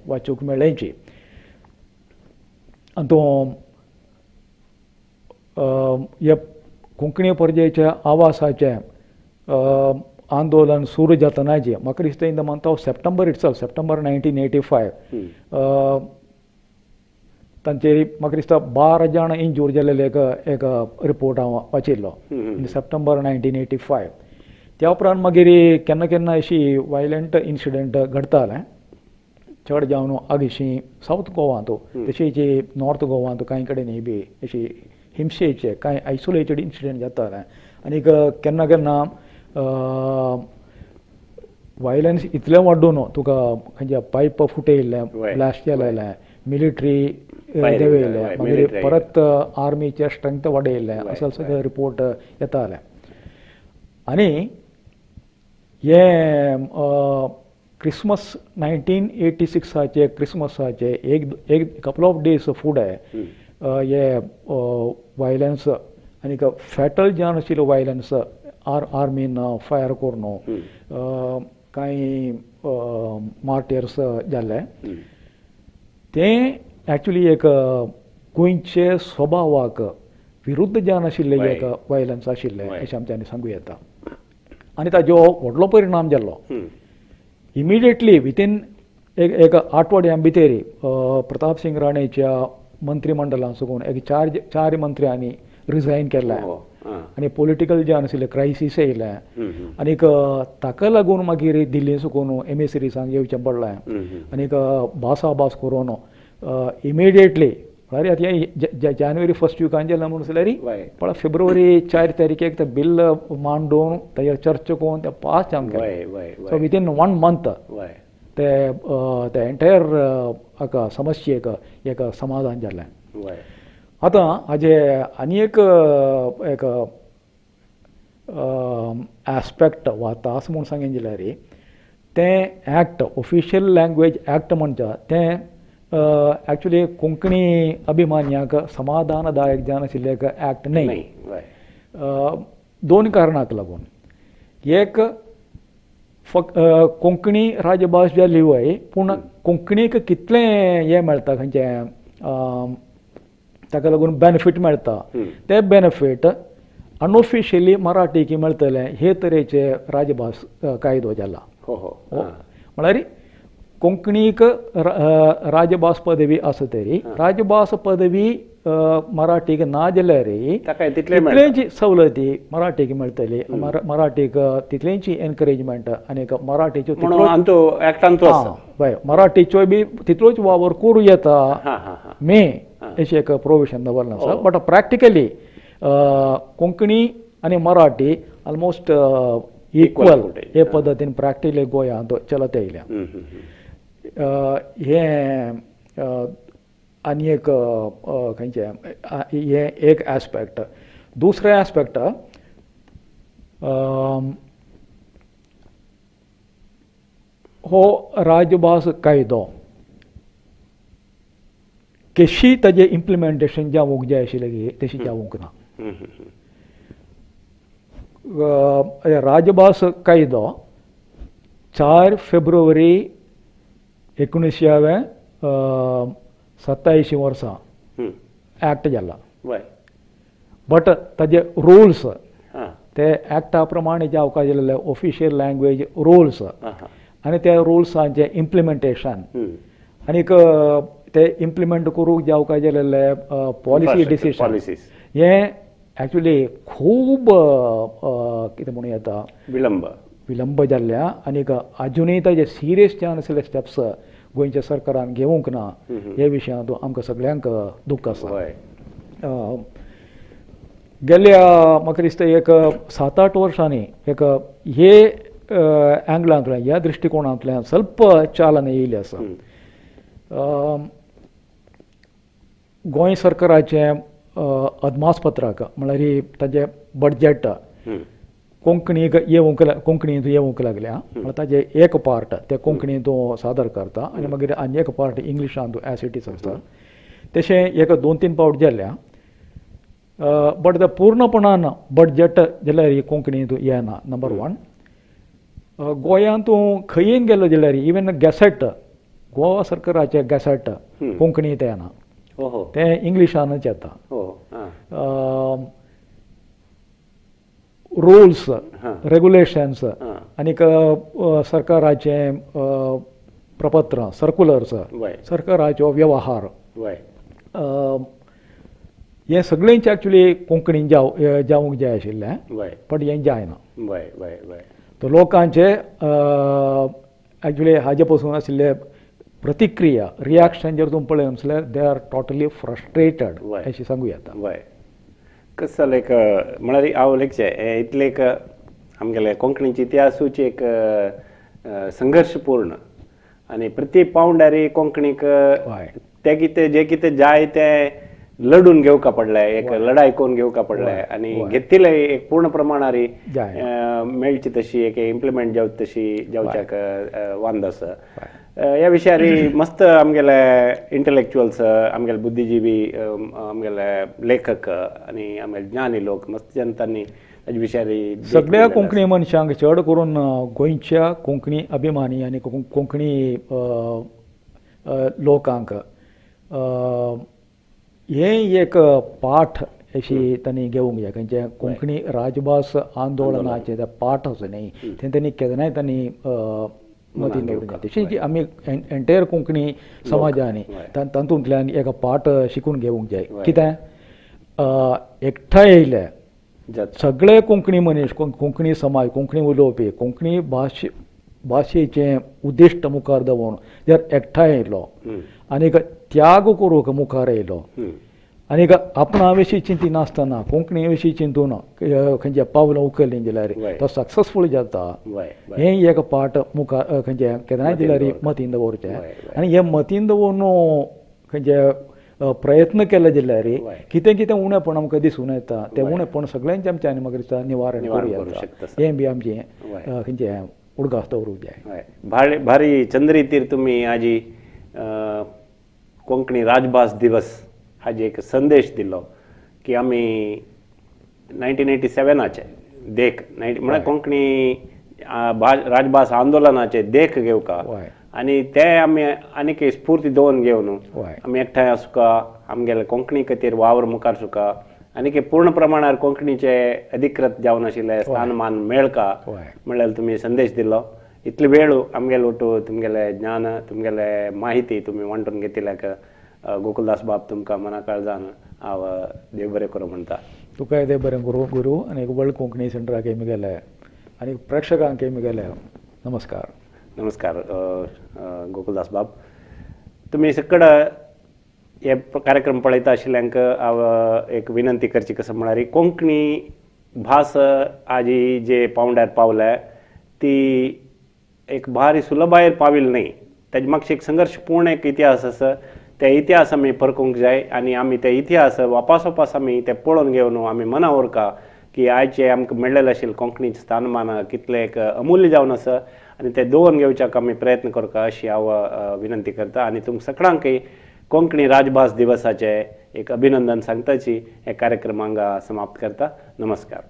वाचूंक मेळ्ळेची. आनी तो ह्या कोंकणी परजेच्या आवासाचें आंदोलन सुरू जातनाचें म्हाका दिसता in the month of September itself, September 1985, तांचेर म्हाका दिसता 12 जाण इंजूर जाल्ले एक एक रिपोर्ट हांव वाचिल्लो इन सप्टेंबर 1985. त्या उपरांत मागीर केन्ना केन्ना अशी वायलंट इन्सिडंट घडताले, चड जावन आगशी सावथ गोवांत, तशीच नॉर्थ गोवांत कांय कडेन बी अशी हिंसेचे कांय आयसोलेटेड इन्सिडंट जाताले. आनीक केन्ना केन्ना वायलन्स इतलें वाडून तुका खंयच्या पायप फुटयल्लें, ब्लास्ट जालेलें, मिलिटरी देंवयलें, मागीर परत आर्मीचें स्ट्रेंथ वाडयलें, असो सगळे रिपोर्ट येताले. आनी हें क्रिसमस 1986 क्रिसमसाचे एक एक कपल ऑफ डेज फुडें हे वायलन्स आनीक फॅटल जावन आशिल्लो वायलन्स, आर्मीन फायर करून कांय मार्टियर्स जाल्ले, तें एक्चुली एक गोंयचे स्वभावाक विरुद्ध जावन आशिल्लें एक वायलन्स आशिल्लें अशें आमच्यांनी सांगूं येता. आनी ताजो व्हडलो परिणाम जाल्लो इमिडिएटली विथीन एक एक आठवड्यां भितर प्रताप सिंग राणेच्या मंत्रीमंडळान साकून एक चार चार मंत्र्यांनी रिजायन केलें आनी पॉलिटिकल जे आशिल्लें क्रायसीस येयलें आनीक ताका लागून मागीर दिल्ली साकून एमिसरीजांक येवचें पडलें आनीक भासाभास करून इमिडिएटली म्हळ्यार आतां हें जानेवारी फर्स्ट विकान जालें म्हणून जाल्यार पळय फेब्रुवारी 4 तारखेक तें बिल मांडून ताजेर चर्चा करून तें पास जावन गेलें. सो विदीन 1 मंथ ते ते एंटायर हाका समस्येक एक समाधान जालें. आतां हाजे आनी एक एक एस्पेक्ट वा तास म्हूण सांगीन जाल्यार तें एक्ट ऑफिशियल लँग्वेज एक्ट म्हणटा तें एक्चुली कोंकणी अभिमान्यांक समाधानदायक जावन आशिल्लें एक एक्ट न्हय. दोन कारणांक लागून. एक फक्त कोंकणी राजभास जाली वय पूण कोंकणीक कितलें हें मेळटा खंयचें ताका लागून बेनिफीट मेळटा ते बेनिफीट अनऑफिशियली मराठीक मेळटलें हे तरेचे राजभास कायदो जाला. म्हळ्यार कोंकणीक राजभास पदवी आसा तरी राजभास पदवी मराठीक ना जाल्यार तितलेंची सवलती मराठीक मेळटली, मराठीक तितलेंची एनकरेजमेंट आनी मराठीच्यो मराठीच्यो बी तितलोच वावर करूं येता मे अशें एक प्रोविजन दवरलें आसा. बट प्रॅक्टिकली कोंकणी आनी मराठी ऑलमोस्ट इक्वल हे पद्दतीन प्रॅक्टिकली गोंयांत चलत येयल्या. हें आनी एक खंयचें हें एक एस्पेक्ट. दुसरें एस्पेक्ट हो राजभास कायदो केशी ताजें इम्प्लिमेंटेशन जावंक जाय आशिल्लें तशें जावंक ना. राजभास कायदो 4 फेब्रुवारी 1987 वर्सां एक्ट जाला. बट ताजे रुल्स ते एक्टा प्रमाणे जावपाक जाल्ले ऑफिशियल लँग्वेज रुल्स आनी त्या रुल्सांचें इम्प्लिमेंटेशन आनीक ते इम्प्लिमेंट करूंक जावपाक जाल्ले पॉलिसी डिसिशन हें एक्चुली खूब कितें म्हणूं येता विलंब जाल्ल्या आनीक आजुनूय ताजे सिरियस जावन आशिल्ले स्टेप्स गोंयच्या सरकारान घेवंक ना हे विशयांत आमकां सगळ्यांक दुख्ख आसा. गेल्या म्हाका दिसता एक 7-8 वर्सांनी एक हे एंगलांतल्यान ह्या दृश्टिकोणांतल्यान स्वल्प चालना येयली आसा. गोंय सरकाराचें अदमासपत्रक म्हळ्यार ताजें बडजेट कोंकणीक येवंक कोंकणींत येवंक लागल्या म्हळ्यार ताजे एक पार्ट ते कोंकणींत सादर करता आनी मागीर आनी एक पार्ट इंग्लिशांत एज it is आसता. तशें एक 2-3 पावट जाल्या बट ते पूर्णपणान बडजेट जाल्यार कोंकणींत येना. नंबर 1. गोंयांत तूं खंयीन गेलो जाल्यार इवन गॅसेट गोवा सरकाराचें गॅसेट कोंकणींत येना, तें इंग्लिशानच येता. रुल्स रेगुलेशन्स आनीक सरकाराचें प्रपत्रां सर्कुलर्स सरकाराचो व्यवहार हें सगळेंच एक्चुली कोंकणीन जावंक जाय आशिल्लें बट हें जायना. तर लोकांचे एक्चुली हाजे पसून आशिल्ले प्रतिक्रिया रिएक्शन जर तुमी पळयलें जाल्यार they are totally frustrated अशें सांगूं येता. कशें जालें एक म्हळ्यार हांव लेखचें हें इतलें एक आमगेले कोंकणीची इतिहासूच एक संघर्शपूर्ण आनी प्रति पावंड्यार कोंकणीक तें कितें जें कितें जाय तें लढून घेवका पडलें, एक लढाई करून घेवका पडलें आनी घेतिल्लें एक पूर्ण प्रमाणार मेळची तशी एक इम्प्लिमेंट जावची तशी जावच्याक वांद आसा. ह्या विशयार मस्त आमगेले इंटलेक्चुअल्स आमगेले बुद्धिजीवी आमगेले लेखक आनी आमगेले ज्ञानी लोक मस्त जनतांनी ताजे विशयार सगळ्या कोंकणी मनशांक चड करून गोंयच्या कोंकणी अभिमानी आनी कोंकणी लोकांक हें एक पाठ अशी तांणी घेवंक जाय. खंयचें कोंकणी राजभास आंदोलनाचें ते पाठ आसा न्ही तें तांणी केन्नाय तांणी मतीन दवरूंक जाय. तशी आमी एंटायर कोंकणी समाजांनी तातूंतल्यान एका पाठ शिकून घेवंक जाय. कितें एकठांय येयले सगळे कोंकणी मनीस, कोंकणी समाज, कोंकणी उलोवपी, कोंकणी भाशेचें उद्दिश्ट मुखार दवरून जर एकठांय येयलो आनीक त्याग करूंक मुखार येयलो आनीक आपणा विशीं चिंतिनासतना कोंकणी विशीं चिंतून खंयचे पावलां उखल्लीं जाल्यार तो सक्सेसफूल जाता. हें एक पाठ मुखार खंयचें केन्नाय जाल्यार मतीन दवरचें आनी हें मतीन दवरून खंयचे प्रयत्न केले जाल्यार कितें कितें उणेपण आमकां दिसून येता तें उणेपण सगळ्यांचें आमच्यानी म्हाका दिसता निवारण करूं येता. हें बी आमचें खंयचें उडगास दवरूंक जाय. भारी भारी चंद्रितीर तुमी आजी कोंकणी राजभास दिवस हाजी एक संदेश दिलो की आमी 1987 देख म्हळ्यार कोंकणी राजभास आंदोलनाचे देख घेवका आनी ते आमी आनीक स्फूर्ती दवरून घेवन आमी एकठांय आसुका, आमगेले कोंकणी खातीर वावर मुखार सुका आनी पूर्ण प्रमाणार कोंकणीचे अधिकृत जावन आशिल्ले स्थानमान मेळका म्हणल्यार तुमी संदेश दिलो. इतले वेळ आमगेले ओटू तुमगेले ज्ञान तुमगेले माहिती तुमी वांटून घेतिल्ल्याक गोकुलदास बाब तुमकां मना काळजान हांव देव बरें करूं म्हणटा. तुकाय देव बरें करूं गुरू आनी वर्ल्ड कोंकणी सेंटराक म्हगेले आनी प्रेक्षकांक म्हगेले नमस्कार. नमस्कार गोकुलदास बाब. तुमी सकड हे कार्यक्रम पळयता आशिल्ल्यांक हांव एक विनंती करची कसो म्हळ्यार कोंकणी भास आजी जे पावंड्यार पावल्या ती एक भारी सुलभायेर पाविल्ली न्हय. ताजे मागशे एक संघर्शपूर्ण एक इतिहास आसा. ते इतिहास आमी परखूंक जाय आनी आमी ते इतिहास वापास वापास आमी ते पळोवन घेवन आमी मना उरका की आयचे आमकां मेळ्ळेलें आशिल्लें कोंकणीचें स्थानमान कितलें एक अमूल्य जावन आसा आनी ते दवरून घेवच्याक आमी प्रयत्न करता अशी हांव विनंती करता आनी तुमकां सगळ्यांकय कोंकणी राजभास दिवसाचें एक अभिनंदन सांगताची हे कार्यक्रम हांगा समाप्त करता. नमस्कार.